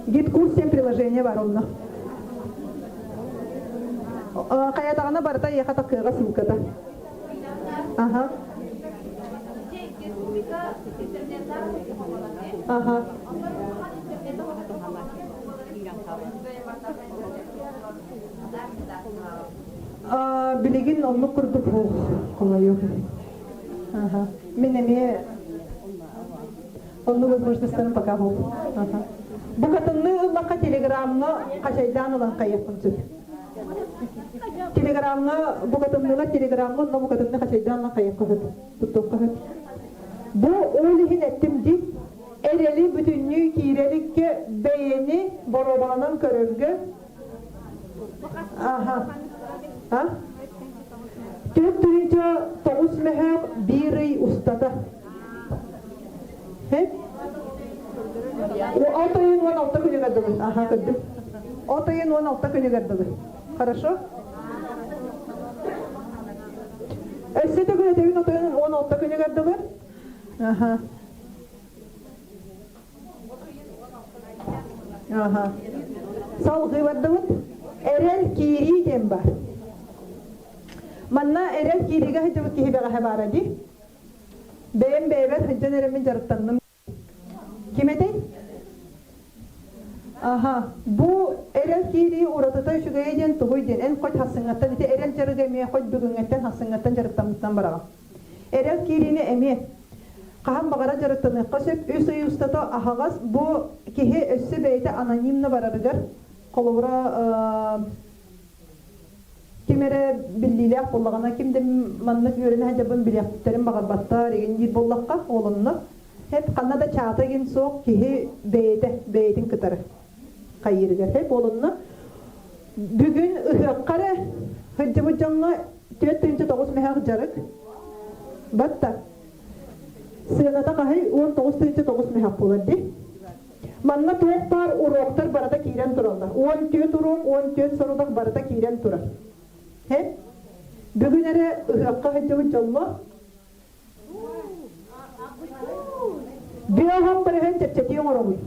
A: Гид-курс диэн приложение бар онно. Хайатаҕына барыта эйиэхэ такыаҕа ссылката. Аха. Аха. Билигин оннук курдук хомойуох. Аха. Мин эмиэ оннук возможностьтарын пока бу. Букатынныы ыллахха телеграмҥа хачайдаан ылан хайыахпын сөп. Телеграмҥа букатынныылар телеграмҥа онно букатынны хачайдаан ылан хайыахха сөп. Туттуохха сөп. Бу ол иһин эттим дии. Эрэли бүтүннүү киирэликкэ бэйэни боруобаланан көрөргө Аха. А? 4 900 мөһөөк биир ый устата. Хэ? От ыйын 16 күнүгэр дылы. Аха, көрдүм. От ыйын 16 күнүгэр дылы. Хорошо? Өссө төгүл этэбин от ыйын 16 күнүгэр дылы. Аха. Аха. Салгыы бардыбыт. Эрэл киирии диэн бар. Манна эрэл киириигэ сылдьыбыт киһи бэҕэһээ баара дии. Бэйэм бэйэбэр сылдьан эрэммин дьарыктанным. Ким этэй? Аха. Бу эрэл киирии уратыта үчүгэйэ диэн тугуй диэн. Эн хоть хасыҥҥаттан ити эрэл дьарыга эмиэ хоть бүгүҥҥэттэн хасыҥҥаттан дьарыктаммыттан бараҕын. Эрэл киириини эмиэ хаһан баҕара дьарыктаныахха сөп. Үс ый устата аһаҕас бу киһи өссө бэйэтэ анонимно барарыгар холобура. Ким эрэ биллиилээх буоллаҕына, ким да маннык үөрэнэ сылдьарбын билиэхтэрин баҕарбаттар игин диир буоллахха, ол онно Хэп ханна да чаата игин суох киһи бэйэтэ бэйэтин кытары хайыырыгар хэп олонно бүгүн ыһыахха эрэ сылдьыбыт дьоҥҥо 4 9 мөһөөх дьарык батта сыаната хаһый 19 9 мөһөөх буолар дии манна туох баар уроктар барыта киирэн тураллар 14 урок 14 сорудах барыта киирэн турар хэп бүгүн эрэ ыһыахха сылдьыбыт дьоҥҥо Биоһом бырыһын чэпчэтии оҥоробун.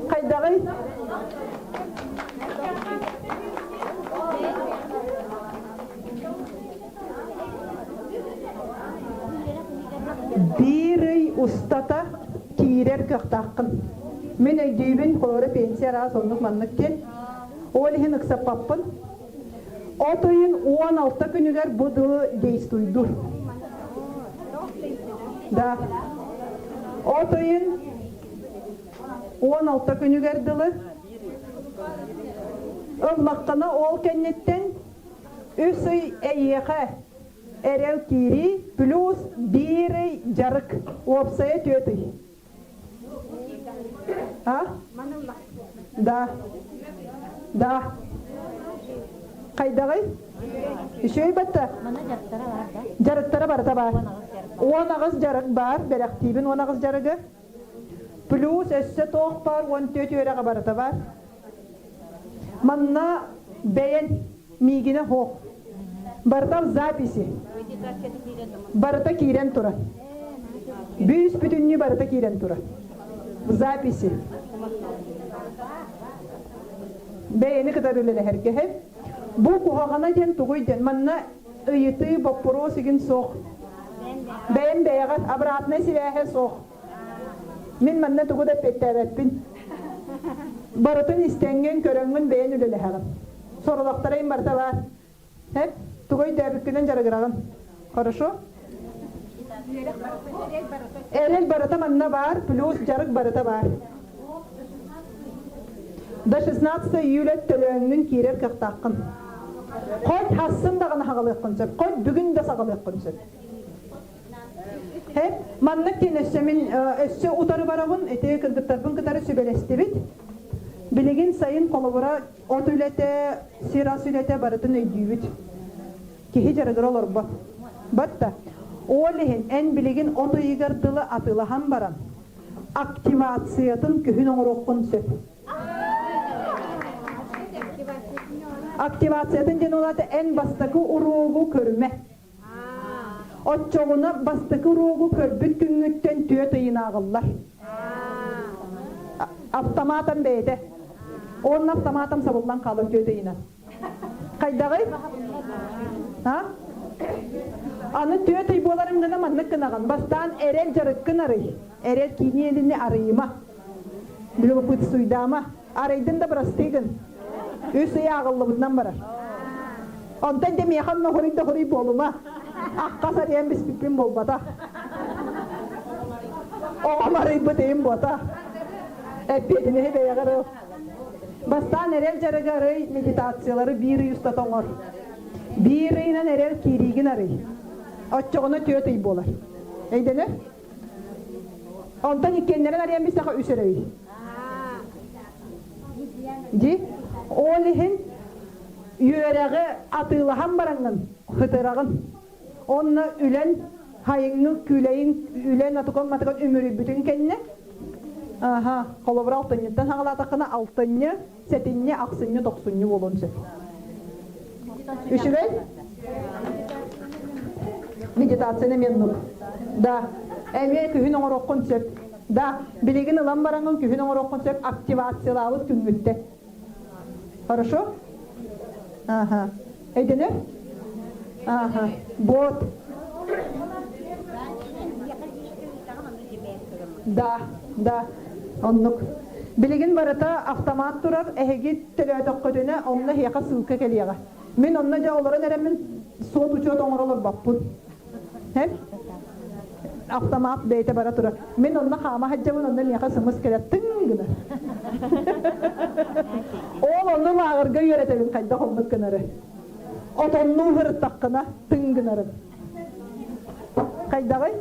A: Хайдаҕый? Биир ый устата киирэр кыахтааххын. Мин өйдүүбүн, холобура пенсия араас оннук маннык диэн. Ол иһин ыксаппаппын. От ыйын 16 күнүгэр бу дылы действуйдур. Да. От ыйын 16 күнүгэр дылы ыллаххына ол кэнниттэн үс ый эйиэхэ эрэл киирии плюс биир ый дьарык уопсайа түөрт ый. А? Да. Да. Хайдаҕый? Үчүгэй батта? Дьарыктара барыта баар. 18 дьарык баар, бэлэхтиибин 18 дьарыгы. Плюс өссө туох баар 14 үөрэҕэ барыта баар. Манна бэйэн миигинэ хоох. Барыта в записи. Барыта киирэн турар. Бүүс бүтүннүү барыта киирэн турар. В записи. Бэйэни кытары үлэлэһэргэ. Бу куһаҕана диэн тугуй диэн манна ыйытыы боппуруос игин суох. Бэйэм бэйэҕэр обратной сибээһэ суох. Мин манна тугу да эппиэттээбэппин. Барытын истэҥҥин, көрөҥҥүн бэйэн үлэлэһэҕин. Соролохторо им барыта баар. Һэп, тугу өйдөөбүккүнэн дьарыгыраҕын. Хорошо? Эрэл барыта манна баар, плюс дьарык барыта баар. До 16 июля төлөөҥҥүн киирэр кыахтааххын. Хоть хассын даҕаны хаҕалыаххын сөп, хоть бүгүн да саҕалыаххын сөп. Хэп, маннык диэн өссө мин өссө утары барабын, ити кыргыттарбын кытары сүбэлэстибит. Билигин сайын холобура от үлэтэ, сир ас үлэтэ барытын өйдүүбүт. Киһи дьарыгыра олорбот. Батта. Ол иһин эн билигин от ыйыгар дылы атыылаһан баран, активациятын күһүн оҥоруоххун сөп. Активациятын диэн ол аата эн бастакы уруогу көрүмэ. Оччоҕуна бастакы уруогу көрбүт күҥҥүттэн түөрт ыйын ааҕыллар. Автоматом бэйэтэ. Уонна автоматом сабыллан хаалар түөрт ыйынан. Хайдаҕый? А? Аны түөрт ый буоларын гына маннык гынаҕын. Бастаан эрэл дьарыккын арый. Эрэл кииниэлини арыйыма. Любопытствуйдаама. Арыйдын да бырастыы гын. Үс ый ааҕыллыбытынан барар. Онтон дьэ миэхэ онно хоруй да хоруй буолума. Акка сарыйан биспиппин буолбатах. Оҕом арыйбыт ыйым буота. Эппиэтинэһи бэйэҕэр ыл. Бастаан эрэл дьарыгы арый, медитациялары биир ый устата оҥор. Биир ыйынан эрэл киириигин арый. Оччоҕуна түөрт ый буолар. Өйдөнөр? Онтон иккиэннэрин арыйан бистэхэ үс эрэ ый. Ди ол иһин үөрэҕи атыылаһан бараҥҥын хытыраҕын. Онно үлэн хайыҥҥы күүлэйин үлэн атыкон матыкон үмүрүйбүтүн кэннэ аха холобура алтынньыттан саҕалаатаххына алтынньы, сэтинньи, ахсынньы, тохсунньу буолуон сөп. Үчүгэй? Медитацияны эмиэ оннук. Да, эмиэ күһүн оҥоруоххун сөп. Да, билигин ылан бараҥҥын күһүн оҥоруоххун сөп активациялаабыт күҥҥүттэн. Хорошо? Ага. Өйдөнөр? Ага. Вот. Да, да. Оннук. Билигин барыта автомат турар, эһиги төлөөтөххүтүнэ, онно эһиэхэ ссылка кэлиэҕэ. Мин онно дьэ олорон эрэммин суот-учуот оҥоро олорбоппун. Автомат бэйэтэ бара турар. Мин онно хаама сылдьабын, онно миэхэ сымыс кэлэр тыҥ гынар. Ол ону лааҕырга үөрэтэбин хайдах оннук гынары. Отоннуу сырыттаххына тыҥ гынарым. Хайдаҕый?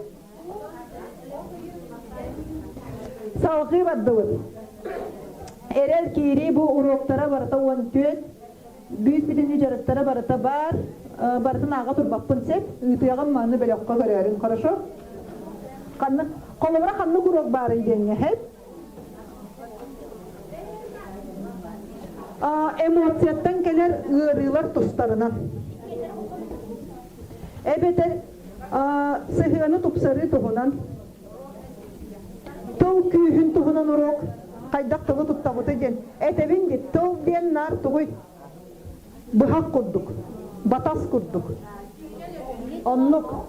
A: Салҕыы бардыбыт. Эрэл киирии бу уруоктара барыта 14, бүүс бүтүннүү дьарыктара барыта баар. Барытын ааҕа турбаппын сөп. Ыытыаҕым маны бөлөххө көрөөрүн, хорошо? Ханнык, холобура ханнык уруок баарый диэҥҥэ, һэт? Эмоцияттан кэлэр ыарыылар тустарынан. Эбэтэр сыһыаны тупсарыы туһунан, тыл күүһүн туһунан уруок хайдах тылы туттабыты диэн этэбин дии. Тыл диэн наар тугуй? Быһах курдук, батас курдук. Оннук.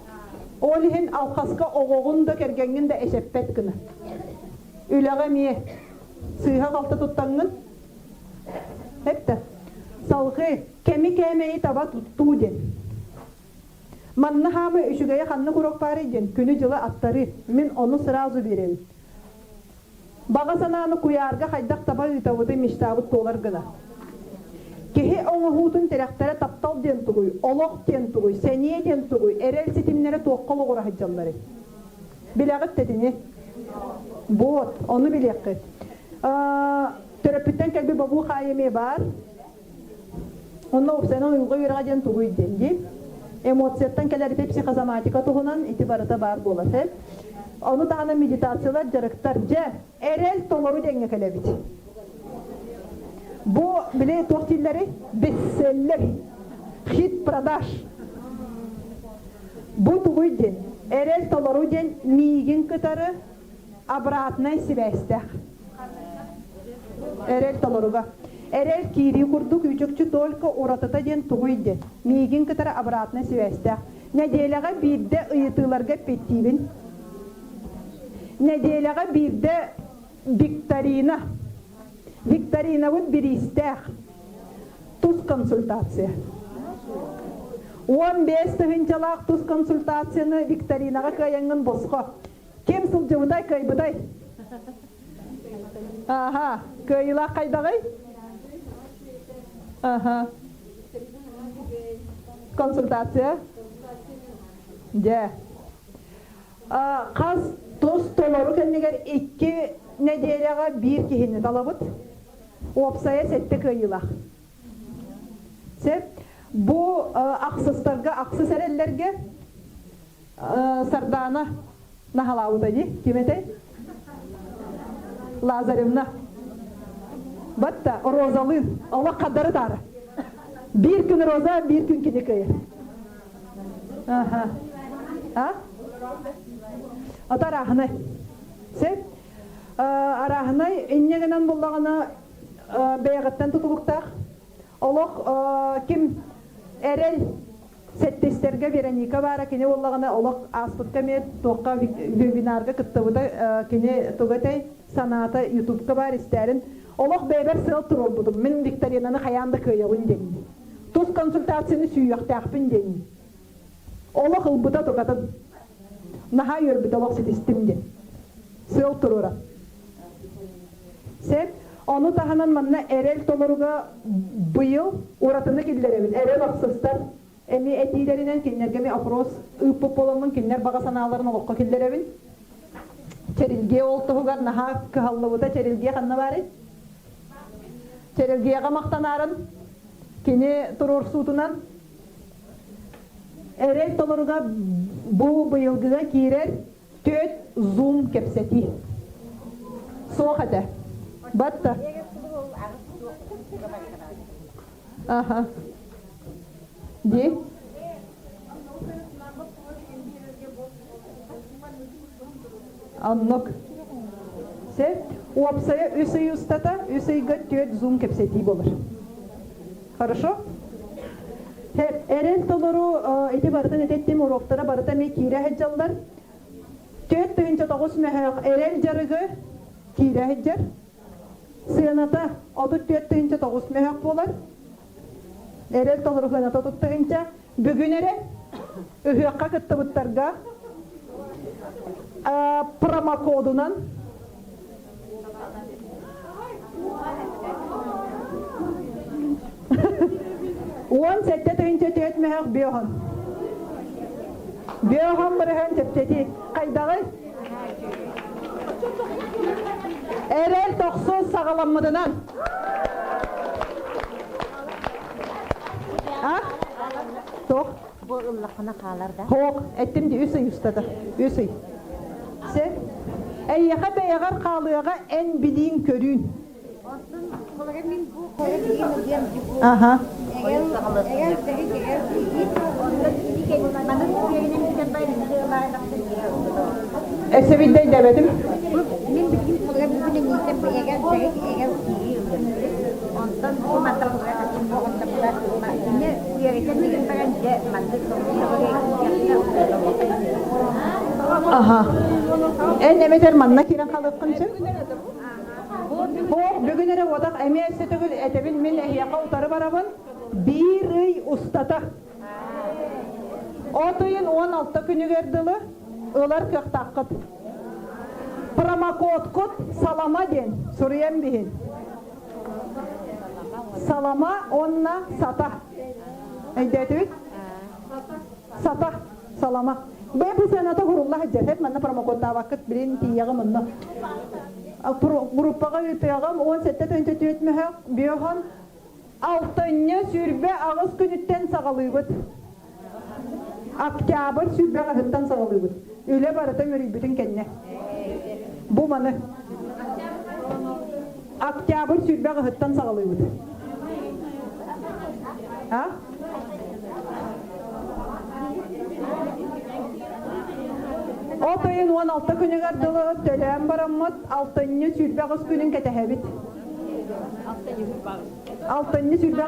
A: Ол иһин алхаска оҕоҕун да кэргэҥҥин да эсэппэт гына. Үлэҕэ эмиэ сыыһа-халты туттаҥҥын эттэ. Салҕыы кэми кээмэйи таба туттуу диэн. Манна хаамы үчүгэйэ ханнык уруок баарый диэн күнү-дьылы аттарыы. Мин ону сразу биэрэбин. Баҕа санааны куйаарга хайдах таба ыытабытый мечтабыт туолар гына. Киһи оҥоһуутун тирэхтэрэ таптал диэн тугуй, олох диэн тугуй, сэниэ диэн тугуй, эрэл ситимнэрэ туохха олоҕура сылдьалларый? Билэҕит тэтини? Вот, ону билиэххит. Төрөппүттэн кэлбит бобуу хаайы эмиэ баар. Онно уопсайынан уйулҕа үөрэҕэ диэн тугуй диэн дии. Эмоцияттан кэлэр ити психосоматика туһунан ити барыта баар буолар. Ону таһынан медитациялар, дьарыктар. Дьэ, эрэл толору диэҥҥэ кэлэбит. Бу били туох дииллэрий? Бестселлер. Хит продаж. Бу тугуй диэн? Эрэл толору диэн миигин кытары обратнай сибээстээх. Эрэл толоруга. Эрэл киирии курдук үчүкчү только уратыта диэн тугуй диэн. Миигин кытары обратнай сибээстээх. Нэдиэлэҕэ биирдэ ыйытыыларга эппиэттиибин. Нэдиэлэҕэ биирдэ викторина. Викторинабыт бириистээх. Тус консультация. 15 тыһыынчалаах тус консультацияны викторинаҕа кыайаҥҥын босхо. Ким сылдьыбытай, кыайбытай? Аха, кыайыылаах хайдаҕый? Аха. Консультация? Дьэ. Хас тус толору кэннигэр икки нэдиэлэҕэ биир киһини талабыт. Уопсайа сэттэ кыайыылаах. Сөп. Бу ахсыстарга, ахсыс эрэллэргэ Сардаана наһалаабыта дии. Ким этэй? Лазаревна. Батта Розалыын. Олох хадары таара. Биир күн Роза, биир күн кини кыайар. Аха. А? Ото арааһынай. Сөп. Арааһынай инньэ гынан буллаҕына бэйэҕиттэн тутулуктаах. Олох ким эрэл сэттистэргэ Вероника баара кини буоллаҕына олох ааспыкка эмиэ туохха вебинарга кыттыбыта кини туга этэй санаата ютубка баар истээрин олох бэйэбэр сыал туруорбутум мин викторинаны хайаан да кыайабын диэн тус консультацияны сүүйүөхтээхпин диэн олох ылбыта тукатын наһаа үөрбүт олох ситистим диэн сыал туруора Сөп. Ону таһынан манна эрэл толоруга быйыл уратыны киллэрэбин. Эрэл ахсыстар эмиэ этиилэринэн кинилэргэ эмиэ опрос ыыппыт буоламмын кинилэр баҕа санааларын олоххо киллэрэбин. Чэрилгиэ ол туһугар наһаа кыһаллыбыта. Чэрилгиэ ханна баарый? Чэрилгиэҕэ махтанаарын кини туруорсуутунан эрэл толоруга бу быйылгыга киирэр Түөт зум кэпсэтии. Суох этэ. Батта. Аха. Ди. Оннук. Сөп. Уопсайа үс ый устата, үс ыйга түөт зум кэпсэтии болар. Хорошо? Эрэл толору ити барытын этеттим уроктара барыта эмиэ киирэ сылдьаллар. 49 мөһөөх эрэл дьарыгы киирэ сылдьар. Сыаната 34 9 мөһөөх буолар. Эрэл толору сыаната 30 Бүгүн эрэ ыһыахха кыттыбыттарга промокодунан. 17 тыһыынча түөрт мөһөх биоһон. Биоһон бырыһыан чэпчэтии. Хайдаҕый? Эрэл тохсус саҕаламмытынан. А? Тох?
E: Бу ыллаххына хаалар да?
A: Хоок, эттим ди үс ый устата. Үс ый. Сен, эйиэхэ бэйэҕэр хаалыаҕа эн билиин көрүүн.
E: Онтон холоро мин бу холоро билиин ылыам ди бу.
A: Аха.
E: Эгэл эгэл тэги эгэл тиийин онтон ини кэлин манын үөрэнэн бүтэн баран ини ылаары тахсан иһэ
A: Өссө биирдэ өйдөөбөтүм.
E: Бу мин билигин холоро бүгүн эниитэ бу эгэл тэги эгэл тиийи ылыам Онтон бу манта холоро хачым бу онтон була ини үөрэтэн билин баран дьэ маннык
A: Аха. Эн эбэтэр манна киирэн халыаххын сөп. Суох, бүгүн эрэ уотах эмиэ өссө төгүл этэбин мин эһиэхэ утары барабын. Биир ый устата. От ыйын 16 күнүгэр дылы ылар кыахтааххыт. Промокодкут салама диэн суруйан биһин. Салама уонна сата. Өйдөөтүбүт? Сата, салама. Бэйэ бу сыаната курулла сылдьар. Хэп манна промокодтаабаккыт билин тиийэҕим онно. Группаҕа ыытыаҕым 17 тыһыынча түөрт мөһөх биохон алтынньы 28 күнүттэн саҕалыыбыт. Октябрь 28-ыттан саҕалыыбыт. Үлэ барыта үөрүйбүтүн кэннэ. Бу маны. Октябрь 28-ыттан саҕалыыбыт. А? От ыйын 16 күнүгэр дылы төлөөн бараммыт, алтынньы 28 күнүн кэтэһэбит. Алтынньы 28.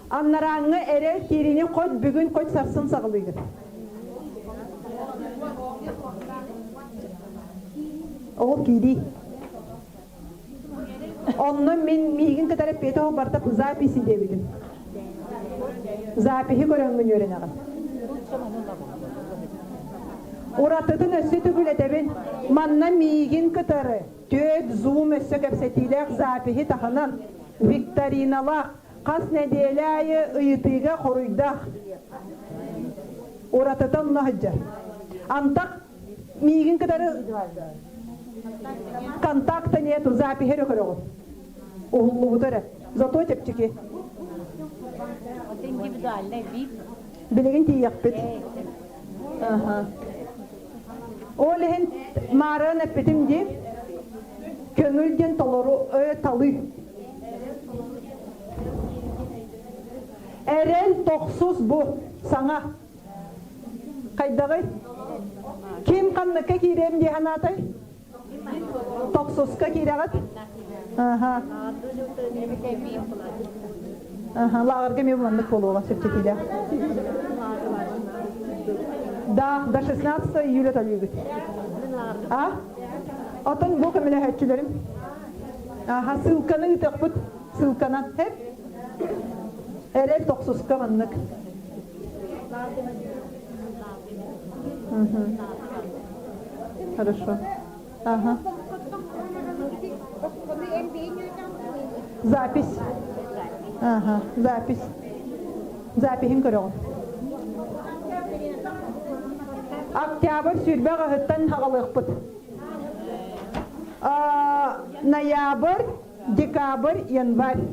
A: Аннарааҥҥы эрэл киирини хоть бүгүн, хоть сарсын саҕалыыгыт. Ол киирии. Онно мин миигин кытары эппиэтэ барта записи диэбитим. Запиһи көрөҥҥүн үөрэнэҕин. Уратытын өссө төгүл этэбин. Манна миигин кытары түөрт зум өссө кэпсэтиилээх запиһи таһынан викториналаах хас нэдиэлэ аайы ыйытыыга хоруйдаах. Уратыта онно сылдьар. Антах миигин кытары контакта нету, запиһи эрэ көрөҕүн. Уһуллубута эрэ. Зато чэпчэки.
B: Индивидуальный вип.
A: Билигин тиийиэхпит. Ол иһин маарыан эппитим дии, көҥүл диэн толору талыы. Эрэл тохсус бу саҥа. Хайдаҕый? Ким ханныкка киириэм дии санаатай? Тохсуска киирэҕит? Аха. Аха, лааҕырга эмиэ маннык буолуоҕа чэпчэтиилээх. Да, до 16 июля төлүүгүт. А? Отон бу көмөлөһөөччүлэрим. Аха, ссылканы ыытыахпыт. Ссылканан. Хэп. Эрэл тохсуска маннык. Хорошо. Ага. Запись. Ага, запись. Запиһин көрөҕүн. Октябрь сүүрбэ аҕыһыттан аҕалыахпыт. Ноябрь, декабрь, январь.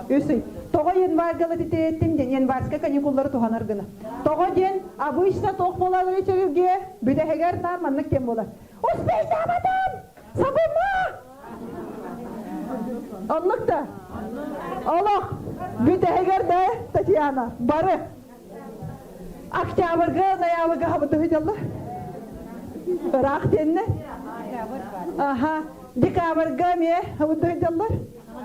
A: Үс ый. Тоҕо январьга тириэттим диэн январьскай каникуллары туһанар гына. Тоҕо диэн обычно туох буолаллар чэрилгэ бүтэһигэр наар маннык диэн буолар. Успейдаабатым! Сабыма! Оннук да? Олох бүтэһигэр да Татьяна бары Октябрьга, ноябрьга хабытыһы дьаллар. Ыраах диэннэ. Аха. Декабрьга эмиэ хабытыһы дьаллар.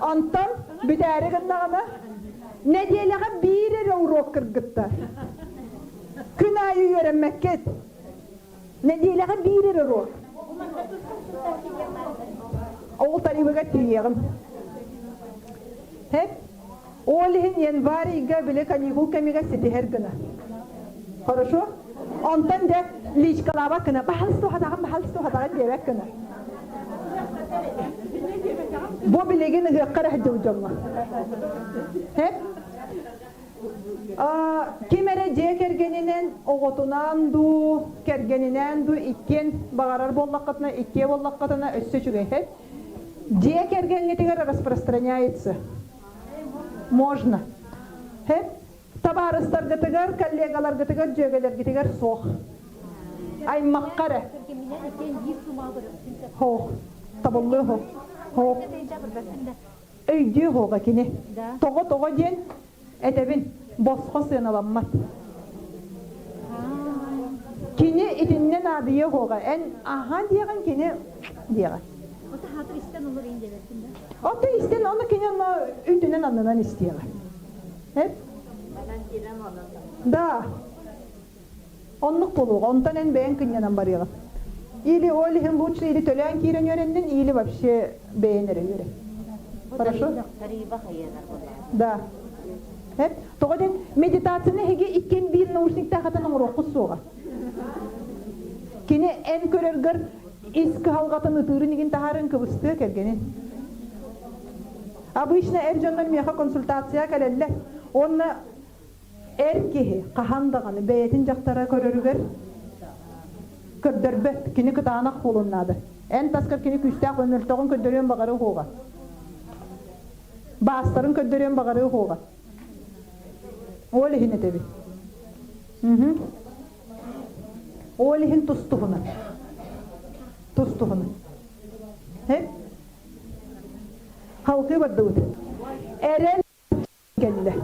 A: Онтон бүтээри гыннаҕына нэдиэлэҕэ биир эрэ уруок кыргыттар. Күн аайы үөрэммэккит. Нэдиэлэҕэ биир эрэ уруок. Ол тарифыгар тиийиэҕим. Хэп Ол иһин январь ыйга били каникул кэмигэр ситиһэр гына. Хорошо? Онтон дьэ личкалаабат гына баһалыс туһатаҕын, баһалыс туһатаҕын диэбэт гына. Бу билигин ыһыахха эрэ сылдьыбыт дьоҥҥо. Ким эрэ дьиэ кэргэнинэн, оҕотунаан дуу, кэргэнинээн дуу иккиэн баҕарар буоллаххытына, иккиэ буоллаххытына өссө үчүгэй. Дьиэ кэргэҥҥитигэр распространяется. Можно. Табаарыстаргытыгар, коллегаларгытыгар, дьүөгэлэргитигэр суох. Аймахха эрэ. Хоох. Табыллыа хоох. Хоох. Өйдүө хоҕа кини. Тоҕо-тоҕо диэн этэбин, босхо сыаналаммат. Кини итиннэ наадыйыа хоҕа. Эн аха диэҕин кини диэҕэ. Ото истэн ону кини ону үрдүнэн аннынан истиэҕэ. Да. Оннук буолуоҕа. Онтон эн бэйэҥ кынньанан барыаҕын. Или ол иһин лучше или төлөөн киирэн үөрэннин, или вообще бэйэн эрэ үөрэн. Хорошо? Да. Тоҕо диэн медитацияны эһиги иккиэн биир наушниктаах атын оҥоруоххут суоҕа. Кини эн көрөргөр ис кыһалҕатын ытыырын игин таһааран кыбыстыа кэргэнин. Обычно эр дьоннор миэхэ консультация кэлэллэр. Уонна эр киһи хаһан даҕаны бэйэтин дьахтара көрөрүгэр көрдөрбөт, кини кытаанах буолуон наада. Эн таскар кини күүстээх мөлтөҕүн көрдөрүөн баҕарыа суоҕа. Баастарын көрдөрүөн баҕарыа суоҕа. Ол иһин этэбин. Ол иһин тус-туһунан. Тус-туһунан. Халкыы бардыбыт. Эрэл кэллэ.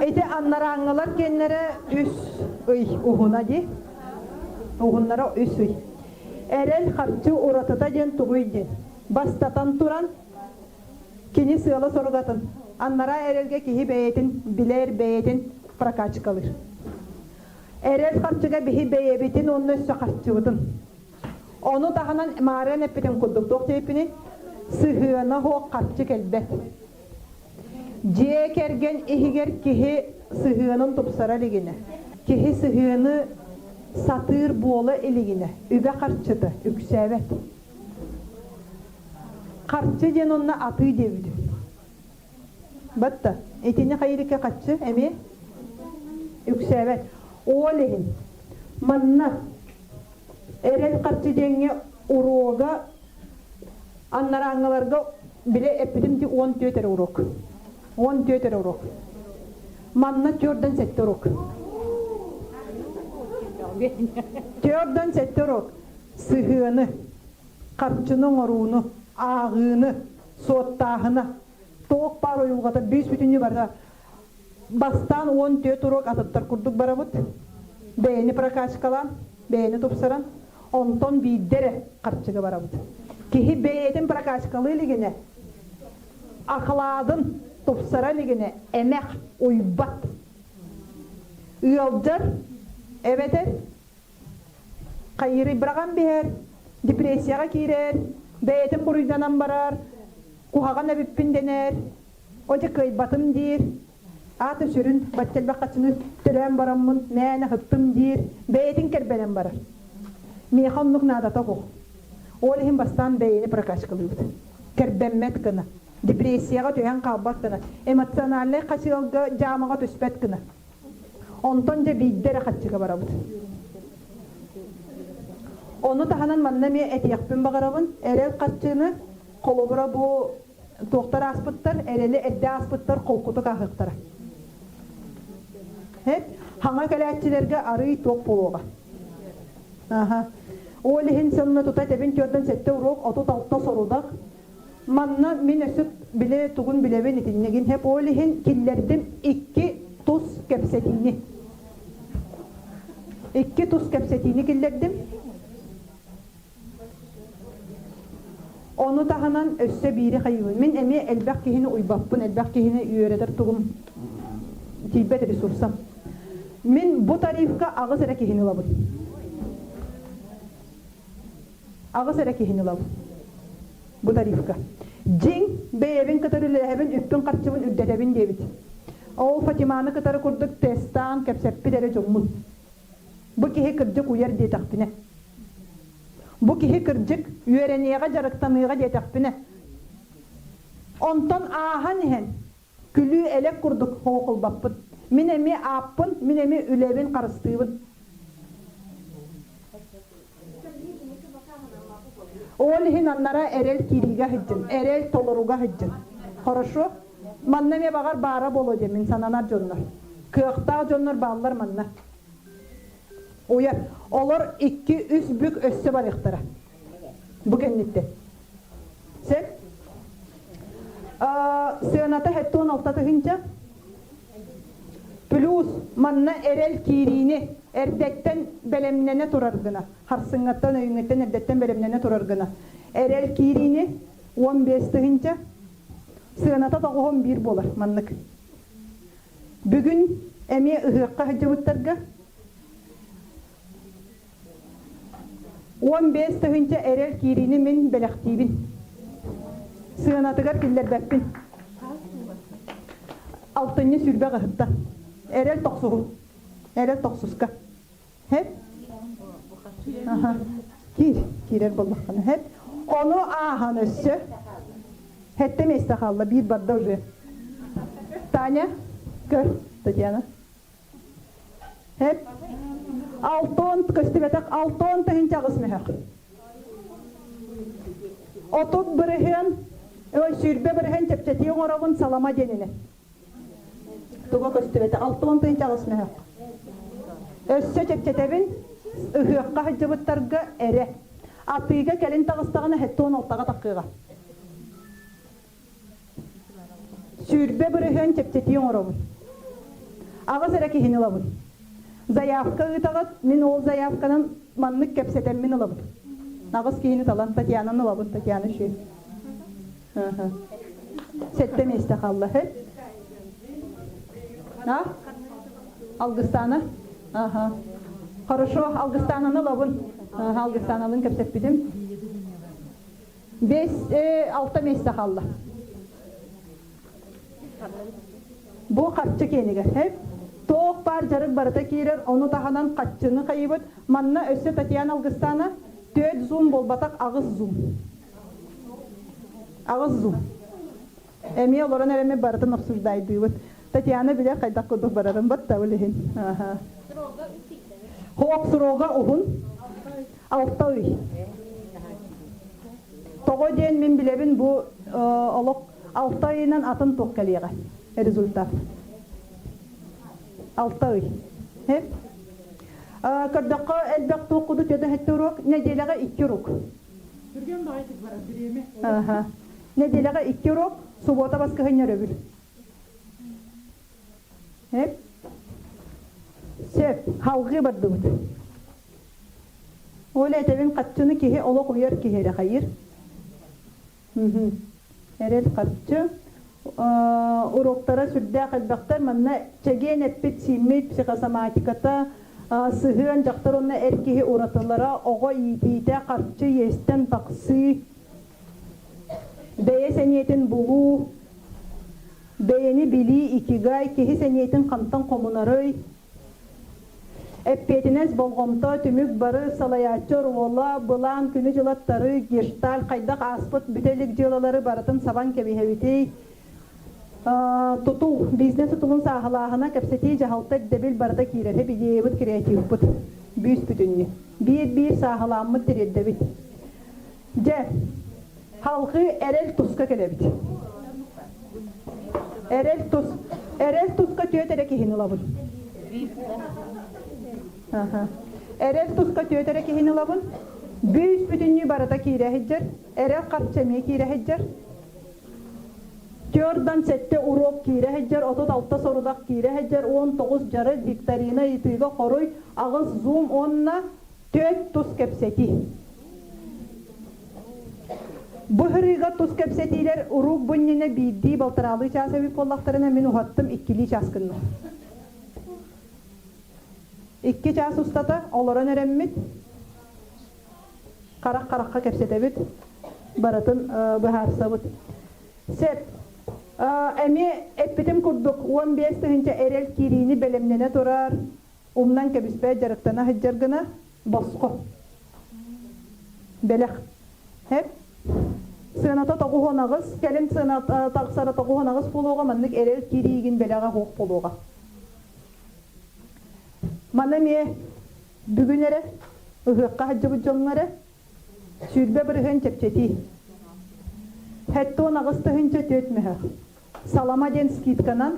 A: Ити аннарааҥҥылар кэннэрэ үс ый уһуна дии. Уһуннара үс ый. Эрэл харчы уратыта диэн тугуй диэн. Бастатан туран, кини сыала-соругатын, аннараа эрэлгэ киһи бэйэтин билэр бэйэтин прокачкалыыр. Эрэл харчыга биһи бэйэбитин уонна өссө харчыбытын. Ону таһынан Маарыан эппитин курдук туох диэппиний? Сыһыана суох харчы кэлбэт. Дьиэ кэргэн иһигэр киһи сыһыанын тупсара илигинэ, киһи сыһыаны сатыыр буола илигинэ, үбэ-харчыта үксээбэт. Харчы диэн онно атыы диэбитим. Батта, итини хайырыкка хаччы эмиэ үксээбэт. Ол иһин манна эрэл харчы диэҥҥэ уруога аннарааҥҥыларга билэ эппитим ти 14 эрэ уруок. 14 эрэ уруок. Манна төрдөн сэттэ уруок. Төрдөн сэттэ уруок. Сыһыаны, харчыны оҥорууну, ааҕыыны, суоттааһына, туох баар уйулҕата бүүс бүтүннүү барыта бастаан 14 уруок атыттар курдук барабыт. Бэйэни прокачкалаан, бэйэни тупсаран, онтон биирдэ эрэ харчыга барабыт. Киһи бэйэтин прокачкалыы илигинэ, акылаадын тупсара илигинэ эмэх уйбат. Ыалдьар эбэтэр хайыырый быраҕан биһэр, депрессияҕа киирэр, бэйэтин буруйданан барар, куһаҕан эбиппин дэнэр, одьа кыайбатым диир, аата сүрүн бачча элбэх хаччыны төрөөн бараммын мээнэ ыһыктым диир, бэйэтин кэрбэнэн барар. Миэхэ оннук наадата суох. Ол иһин бастаан бэйэни прокачкалыыбыт. Кэрбэммэт гына, депрессияҕа түһэн хаалбат гына, эмоциональнай хачыалга дьаамаҕа түспэт гына. Онтон дьэ биирдэ эрэ хаччыга барабыт. Ону таһынан манна эмиэ этиэхпин баҕарабын, эрэл харчыны холобура бу туохтар ааспыттар, эрэли эрдэ ааспыттар холкутук ааһыахтара. Хаҥа кэлээччилэргэ арыый туох буолуоҕа. Аха. Ол иһин сонно тута этэбин төрдөн сэттэ уруок 36 сорудах Манна мин өссө билэ тугун билэбин итиннигин хэп ол иһин киллэрдим икки тус кэпсэтиини. Икки тус кэпсэтиини киллэрдим. Ону таһынан өссө биири хайыыбын. Мин эмиэ элбэх киһини уйбаппын, элбэх киһини үөрэтэр тугум тиийбэт ресурсам. Мин бу тарифка аҕыс эрэ киһини ылабын. Аҕыс эрэ киһини ылабын. Бу тарифка. Дьиҥ бэйэбин кытары үлэлэһэбин, үппүн-харчыбын үрдэтэбин диэбит. Ол Фатиманы кытары курдук тестаан кэпсэппит эрэ дьоммун. Бу киһи кырдьык уйар диэтэхпинэ. Бу киһи кырдьык үөрэниэҕэ, дьарыктаныаҕа диэтэхпинэ. Онтон ааһан иһэн күлүү-элэк курдук хоҕукулбаппын. Мин эмиэ ааппын, мин эмиэ үлэбин харыстыыбын. Ол иһин аннара эрэл киириигэ сылдьын, эрэл толоруга сылдьын. Хорошо? Манна эмиэ баҕар баара буолуо диэн мин сананар дьоннор. Кыахтаах дьоннор бааллар манна. Уйар. Олор 2-3 бүк өссө барыахтара. Бу кэнниттэн. Сөп? Сыаната 76 тыһыынча. Плюс манна эрэл киириини эрдэттэн бэлэмнэнэ турар гына, харсыҥҥаттан, өйүҥҥэттэн эрдэттэн бэлэмнэнэ турар гына. Эрэл киириини 15 тыһыынча, сыаната 91 буолар маннык. Бүгүн эмиэ ыһыахха сылдьыбыттарга 15 тыһыынча эрэл киириини мин бэлэхтиибин. Сыанатыгар киллэрбэппин. Алтынньы сүүрбэ аҕыһыттан. Эрэл тохсуһу. Эрэл тохсуска. Хэп? Аха. Киир. Киирэр буоллаххына. Хэп? Ону ааһан өссө. Хэттэ миэстэ хаалла. Биир барда уже. Таня, көр, Татьяна. Хэп? Алтон көстүбэтэх алтон тыһыынча аҕыс мөһөх. 30%, ой, 20% чэпчэтии оҥоробун салама диэнинэ. Туга көстүбэтэ 60 8 мөһөх. Өссө чэпчэтэбин ыһыахха сылдьыбыттарга эрэ. Атыыга кэлин таҕыстаҕына 76-га таххыаҕа. 20% чэпчэтии оҥоробун. Аҕыс эрэ киһини ылабын. Заявка ыытаҕыт, мин ол заявканан маннык кэпсэтэммин ылабын. Аҕыс киһини талан Татьянаны ылабын, Татьяна үчүгэй. Сэттэ миэстэ хаалла. А? Алгыстаана? Ага. Хорошо, Алгыстананы ылабын. Алгыстаналын кэпсэппитим. 5, 6 миэстэ хаалла. Бу харчы киэнигэр. Туох баар дьарык барыта киирэр, ону таһынан хаччыны хайыбыт. Манна өссө Татьяна Алгыстана 4 зум буолбатах, 8 зум. 8 зум. Эмиэ олорон эрэммит барытын обсуждайдыыбыт. Татьяна билэр хайдах курдук барарын баттабыл иһин. Хоох срога уһун. 6 ый. Тоҕо диэн мин билэбин бу олох 6 ыйынан атын туох кэлиэҕэ результат. 6 ый. Көрдөххө элбэх туох куду төдө хэттэ урок нэдиэлэҕэ 2 урок.
D: Түргэн баҕайытык барар бириэмэ.
A: Нэдиэлэҕэ 2 урок, субуота баскыһынньа өрөбүл. Сөп, халҕыы бардыбыт. Ол этэбин хаччыны киһи олох уйар киһи эрэ хайыр. Эрэл харчы. Уроктара сүрдээх элбэхтэр. Манна чэгиэн эппит, сииммит психосоматиката, сыһыан дьахтар уонна эр киһи уратылара, оҕо иитиитэ, харчы иэстэн тахсыы, бэйэ сэниэтин булуу, бэйэни билии, икигай, киһи сэниэтин хантан хомунарый, Эппиэтинэс, болҕомто, түмүк бары, салайааччы оруола, былаан, күнү-дьылы аттарыы, гештальт, хайдах ааспыт бүтэ илик дьыалалары барытын сабан кэбиһэбитий, тутул, бизнес тутулун сааһылааһына, кэпсэтии, дьаһалта, ирдэбил барыта киирэр. Идеябыт, креативпыт бүүс-бүтүннүү. Биир-биир сааһылааммыт тириэрдэбит. Дьэ, халҕыы эрэл туска кэлэбит. Эрэл тус, эрэл туска түөт эрэ киһини ылабын. Эрэл туска түөт эрэ киһини ылабын. Бүүс бүтүннүү барыта киирэ сылдьар. Эрэл харчы эмиэ киирэ сылдьар. Төрдөн сэттэ уруок киирэ сылдьар, 36 сорудах киирэ сылдьар, 19 дьарык, викторина, ыйытыыга хоруй, аҕыс зум уонна түөрт тус кэпсэтии. Бу һырыыга тус кэпсэтиилэр уруок бу иннинэ биирдии балтараалыы чаас эбит буоллахтарына мин уһаттым иккилии чаас гынным. 2 чаас устата олорон эрэммит харах харахха кэпсэтэбит, барытын быһаарсабыт. Сөп. Эмиэ эппитим курдук 15 тыһыынча эрэл киириини бэлэмнэнэ турар. Умнан кэбиспэт дьарыктана сылдьар гына босхо. Бэлэх. Хэп. Сыаната 98, кэлин сыана тахсара 98 буолуоҕа, маннык эрэл киириигин бэлэҕэ суох буолуоҕа. Маны эмиэ бүгүн эрэ, ыһыахха сылдьыбыт дьоҥҥо эрэ 20% чэпчэтии. 78 4 мөһөх. Салама диэн скидканан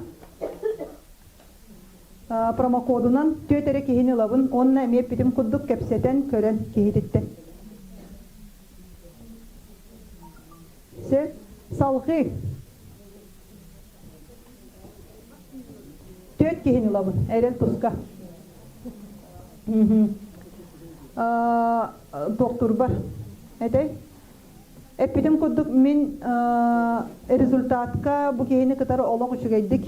A: промокодунан түөрт эрэ киһини ылабын уонна эмиэ эппитим курдук кэпсэтэн көрөн киһититтэн. Сөп. Салҕыы. Түөрт киһини ылабын. Эрэл туска. Туохтуурбар. Этэй? Эппитим курдук мин результатка бу киһини кытары олох үчүгэйдик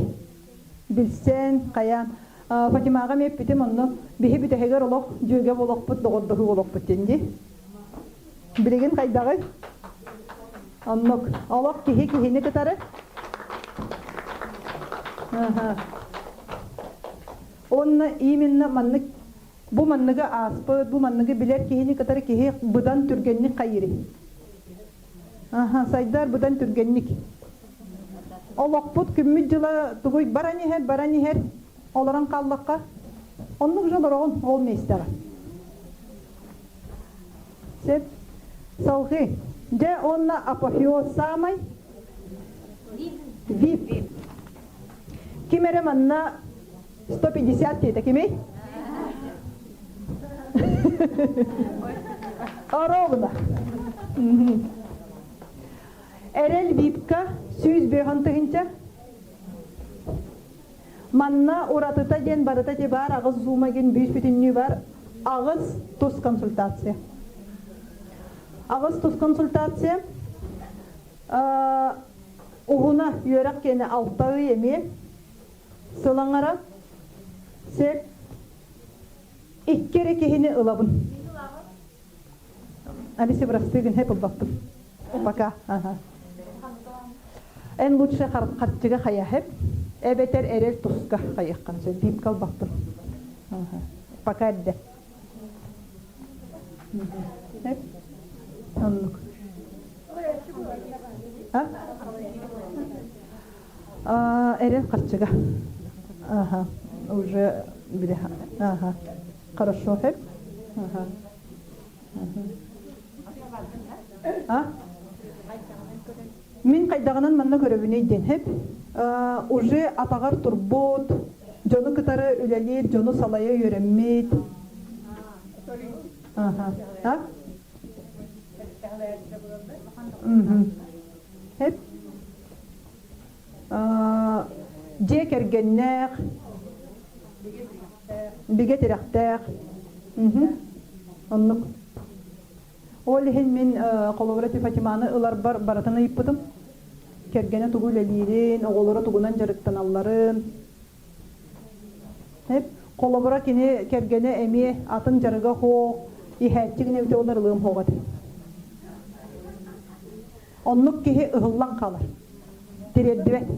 A: билсэн, хайаан Фатимаҕа эмиэ эппитим онно биһи бүтэһигэр олох дьүөгэ буолуохпут, доҕордоһуу буолуохпут диэн дии. Билигин хайдаҕый? Оннук. Олох киһи киһини кытары. Онно именно маннык бу манныгы ааспыт, бу манныгы билэр киһини кытары киһи быдан түргэнник хайырый. Аха, сайдар быдан түргэнник. Олохпут күммүт дьыла тугуй баран иһэр, баран иһэр, олорон хааллахха, оннук же олороҕун ол миэстэҕэ. Сөп. Салҕыы. Дьэ, уонна апофеоз саамай VIP. Ким эрэ манна 150 диэтэ кимий? Ровно. Эрэл Випка 105 тыһынча. Манна уратыта диэн барыта ти баар аҕыс зума гин бүүс бүтүннүү бар аҕыс тус консультация. Аҕыс тус консультация уһуна үөрэх киэнэ алта ый эмиэ сыл аҥара сеп икки эрэ киһини ылабын. Алиса бырастыы хэп ылбаппын. Пока. Ага. Эн лучше харчыга хайа хэп, эбэтэр эрэл туска хайыаххын сөп, биипка ылбаппын. Пока эрдэ. Хэп. Оннук. А? Эрэл харчыга. Ага. Уже биле. Ага. Хорошо, хэп. Ага. А? Мин хайдаҕынан манна көрөбүнүй диэн хэп. Уже атаҕар турбут, дьону кытары үлэлиир, дьону салайа үөрэммит. Ага. А? Хэп. Дьиэ кэргэннээх, бигэ тирэхтээх. Оннук. Ол иһин мин холобура Фатиманы ыларбар барытын ыйыппытым. Кэргэнэ тугу үлэлиирин, оҕолоро тугунан дьарыктаналларын. Холобура кини кэргэнэ эмиэ атын дьарыга суох, иһээччи гына эбитэ олор ылыам суох этэ. Оннук киһи ыһыллан хаалар. Тириэрдибэт.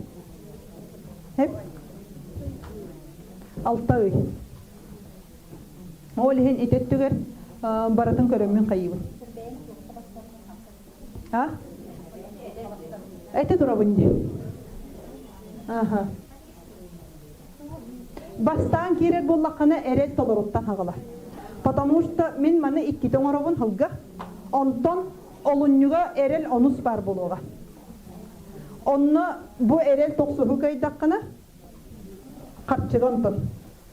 A: Алта ый. Ол иһин ити өттүгэр барытын көрөммүн хайыыбын. А? Эти турабын дии. Аха. Бастаан киирэр буоллаххына эрэл толоруттан хаҕыла. Потому что мин маны иккитэ оҥоробун сылга. Онтон олунньуга эрэл онус баар буолуоҕа. Онно бу эрэл тохсуһу кыайдаххына харчыга онтон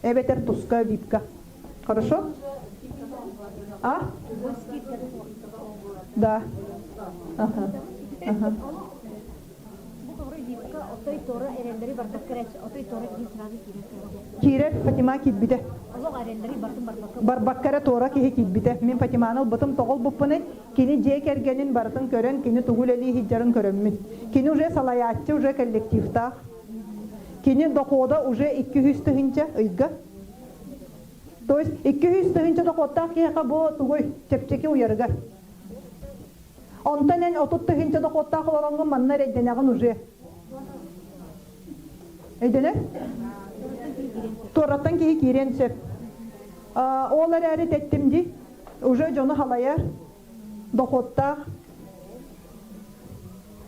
A: эбэтэр туска випка. Хорошо? А? Да. Ага. Ага. Киирэр Фатима киирбитэ. Барбакка эрэ туора киһи киирбитэ. Мин Фатиманы ылбытым тоҕо ылбыппыный? Кини дьиэ кэргэнин барытын көрөн, кини тугу үлэлии сылдьарын көрөммүн. Кини уже салайааччы, уже коллективтаах. Кини дохода уже 200 тыһыынча ыйга. То есть 200 тыһыынча дохуоттаах киһиэхэ бу тугуй чэпчэки уйарыгар. Онтон эн 30 тыһыынча дохуоттаах олороҥҥун манна эрэйдэнэҕин уже. Өйдөнөр? Туораттан киһи киириэн сөп. Ол эрээри тэттим дии. Уже дьону халайар, дохуоттаах.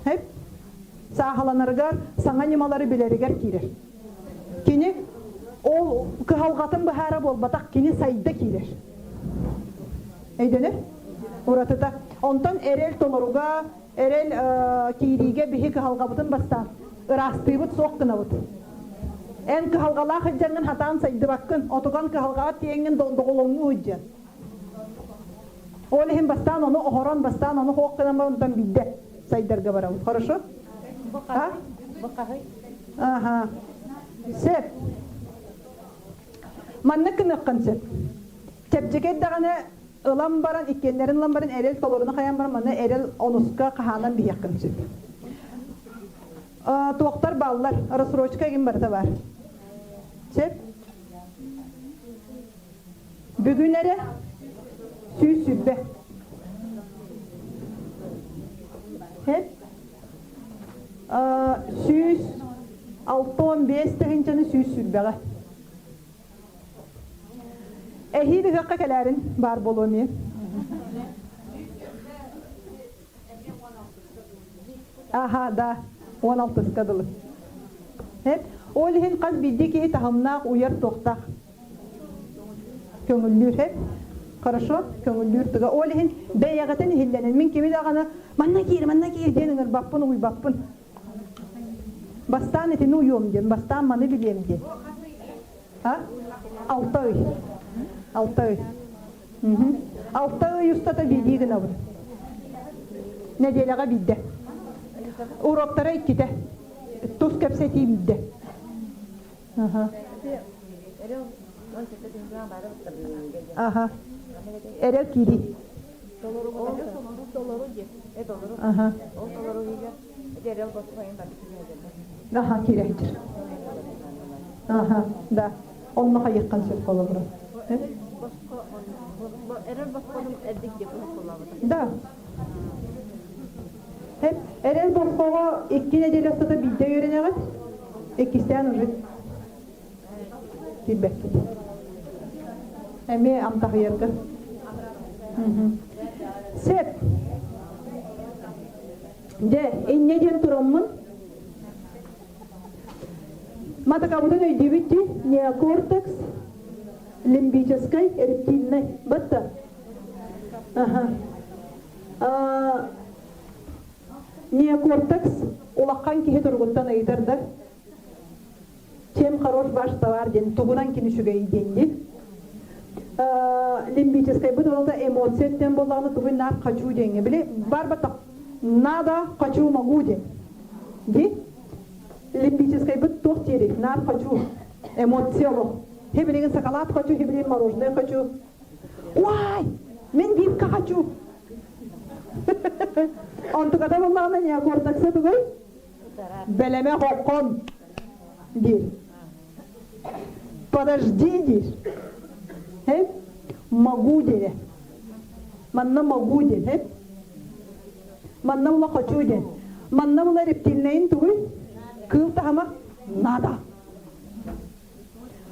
A: Хэп. Сааһыланарыгар, саҥа ньымалары билэригэр киирэр. Кини ол кыһалҕатын быһаара буолбатах, кини сайда киирэр. Өйдөнөр? Уратыта. Онтон эрэл толоруга, эрэл киириигэ биһи кыһалҕабытын бастаан ыраастыыбыт, суох гынабыт. Эн кыһалҕалаах сылдьаҥҥын хатаан сайдыбаккын, отуган кыһалҕаҕа тиийэҥҥин доҕолоҥнуу сылдьан. Ол иһин бастаан ону оһорон, бастаан ону хоох гынан баран, онтон биирдэ сайдарга барабыт. Хорошо? А? Ага. Сөп. Маннык гыныаххын сөп. Чэпчэки эрдэҕинэ ылан баран, иккиэннэрин ылан баран эрэл толоруну хайан баран, манна эрэл онуска хаһаанан биһиэххин сөп. Туохтар бааллар, рассрочка игин барыта бар. Сөп? Бүгүн эрэ 120. Сөп? 165 тыһыынчаны 120-ҕэ. Эһиил ыһыахха кэлээрин баар буолуо эмиэ. Аха, да, 16-ка дылы. Эп, ол иһин хас биирдии киһи таһымнаах уйар туохтаах. Көҥүллүүр, эп. Хорошо, көҥүллүүр тыга. Ол иһин бэйэҕитин иһиллэнин. Мин кими даҕаны манна киир, манна киир диэн ыҥырбаппын, угуйбаппын. Бастаан итини уйуом диэн, бастаан маны билиэм диэн. А? Алта ый. 6 ый. 6 ый устата биирдии гынабыт. Нэдиэлэҕэ биирдэ. Уроктара иккитэ. Тус кэпсэтии биирдэ. Аха. Аха. Эрэл киирии. Аха. Аха, киирээччи. Аха, да. Онно хайыаххан сөп холобура. Да. Эрэл босхоҕо 2 нэдиэлэ устата биирдэ үөрэнэҕит, иккистээн уже киирбэккит. Эмиэ амтаһыйарга. Сөп. Дьэ, инньэ диэн тураммын, матакабытын өйдүүбүт дии, неокортекс, лимбическай, рептильнай. Батта. Аха. Неокортекс улахан киһи туругуттан ыйытар да, чем хорош ваш товар диэн тугунан кини үчүгэй диэн дии. Лимбическайбыт олото эмоция диэн буоллаҕына тугуй наар хочу диэҥҥэ били бар баттах надо хочу могу диэн ди лимбическайбыт туох диэри наар хочу эмоция олох хибилигин сакалаат хочу хибилигин мороженое хочу уай мин випка хочу онтуката буоллаҕына неокортекса тугуй Бэлэмэ хоккон диир. Подожди диир. Э? Могу диэн. Манна могу диэн. Э? Манна була хочу диэн. Манна була рептильнайын тугуй? Кыыл таһама надо.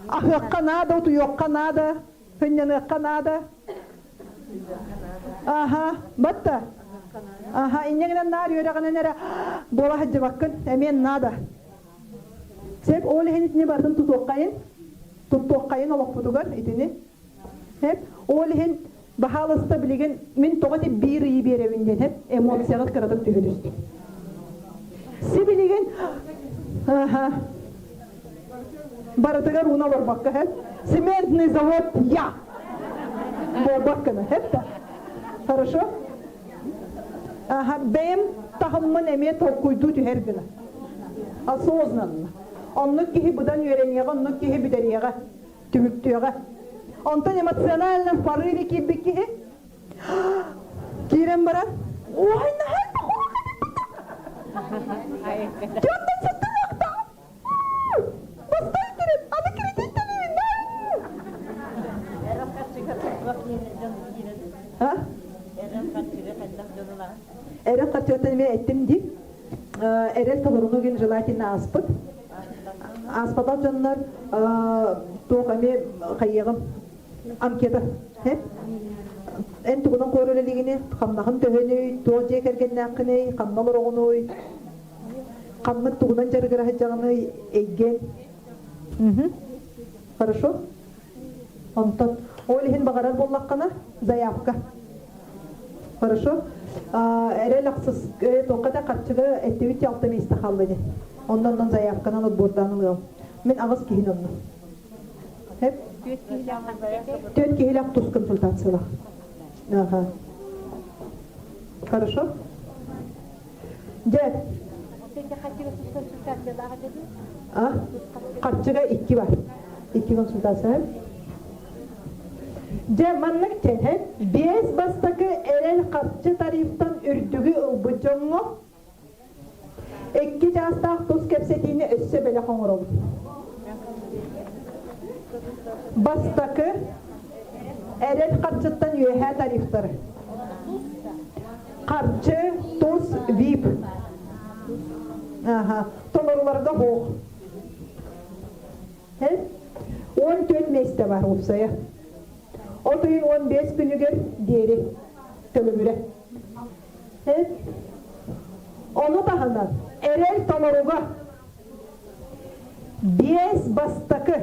A: Аһыахха надо, утуйуохха надо, сынньаныахха надо. Аха, батта. Аха, инньэ гынан наар үөрэҕинэн эрэ буола сылдьыбаккын, эмиэ наада. Сеп ол иһин итини барытын тутуоххайын, туттуоххайын олохпутугар итини. Хеп, ол иһин баһаалыста билигин мин тоҕо ити биир ыйы биэрэбин диэн хеп эмоцияҕыт кыратык түһэ түстү. Сибилигин аха барытыгар ууна олорбокко хеп цементный завод я буолбаккына хеп да хорошо аха бэйэм таһыммын эмиэ толкуйдуу түһэр гына осознанно оннук киһи быдан үөрэниэҕэ оннук киһи бүтэриэҕэ түмүктүөҕэ онтон эмоционально в порыве киирбит киһи киирэн баран ой наһаа Бастай кирет, аны кредит төлөйүн. Эрэл харчыгаттан эмиэ эттим дии. Эрэл толоруну гин желательно ааспыт. Ааспатах дьоннор туох эмиэ хайыаҕым. Анкета. Эн тугунан куор үлэлиигини, хамнаһын төһөнүй, туох дьиэ кэргэннээххиний, ханна олороҕунуй, ханнык тугунан дьарыгыра сылдьаҕыный, эйгэн. Хорошо? Онтон ол иһин баҕарар буоллаххына, заявка. Хорошо? Эрэл ахсыс туохха да харчыга эттибит алта миэстэ хаалла дии. Онно оннон заявканан отбордаан ылыам. Мин аҕыс киһин онно. Хеп? Түөрт киһилээх тус консультациялаах. Ага. Хорошо? Дьэ. А? Харчыга икки бар. Икки консультация. Дьэ, маннык тэһэн, биэс бастакы эрэл харчы тарифтан үрдүгү ылбыт дьоҥҥо икки чаастаах тус кэпсэтиини өссө бэлэх оҥоробут. Бастакы эрэл харчыттан үөһээ тарифтары. Харчы, тус, VIP. Аха, толоруларга суох. 14 миэстэ бар уопсайа. От ыйын 15 күнүгэр диэри төлөбүрэ. Ону таһынан эрэл толоруга биэс бастакы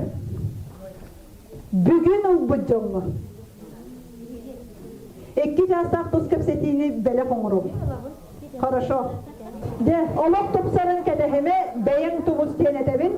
A: бүгүн ылбыт дьоҥҥо икки чаастаах тус кэпсэтиини бэлэх оҥоробут. Хорошо. Дьэ, олох тупсарын кэтэһимэ, бэйэҥ тубус диэн этэбин.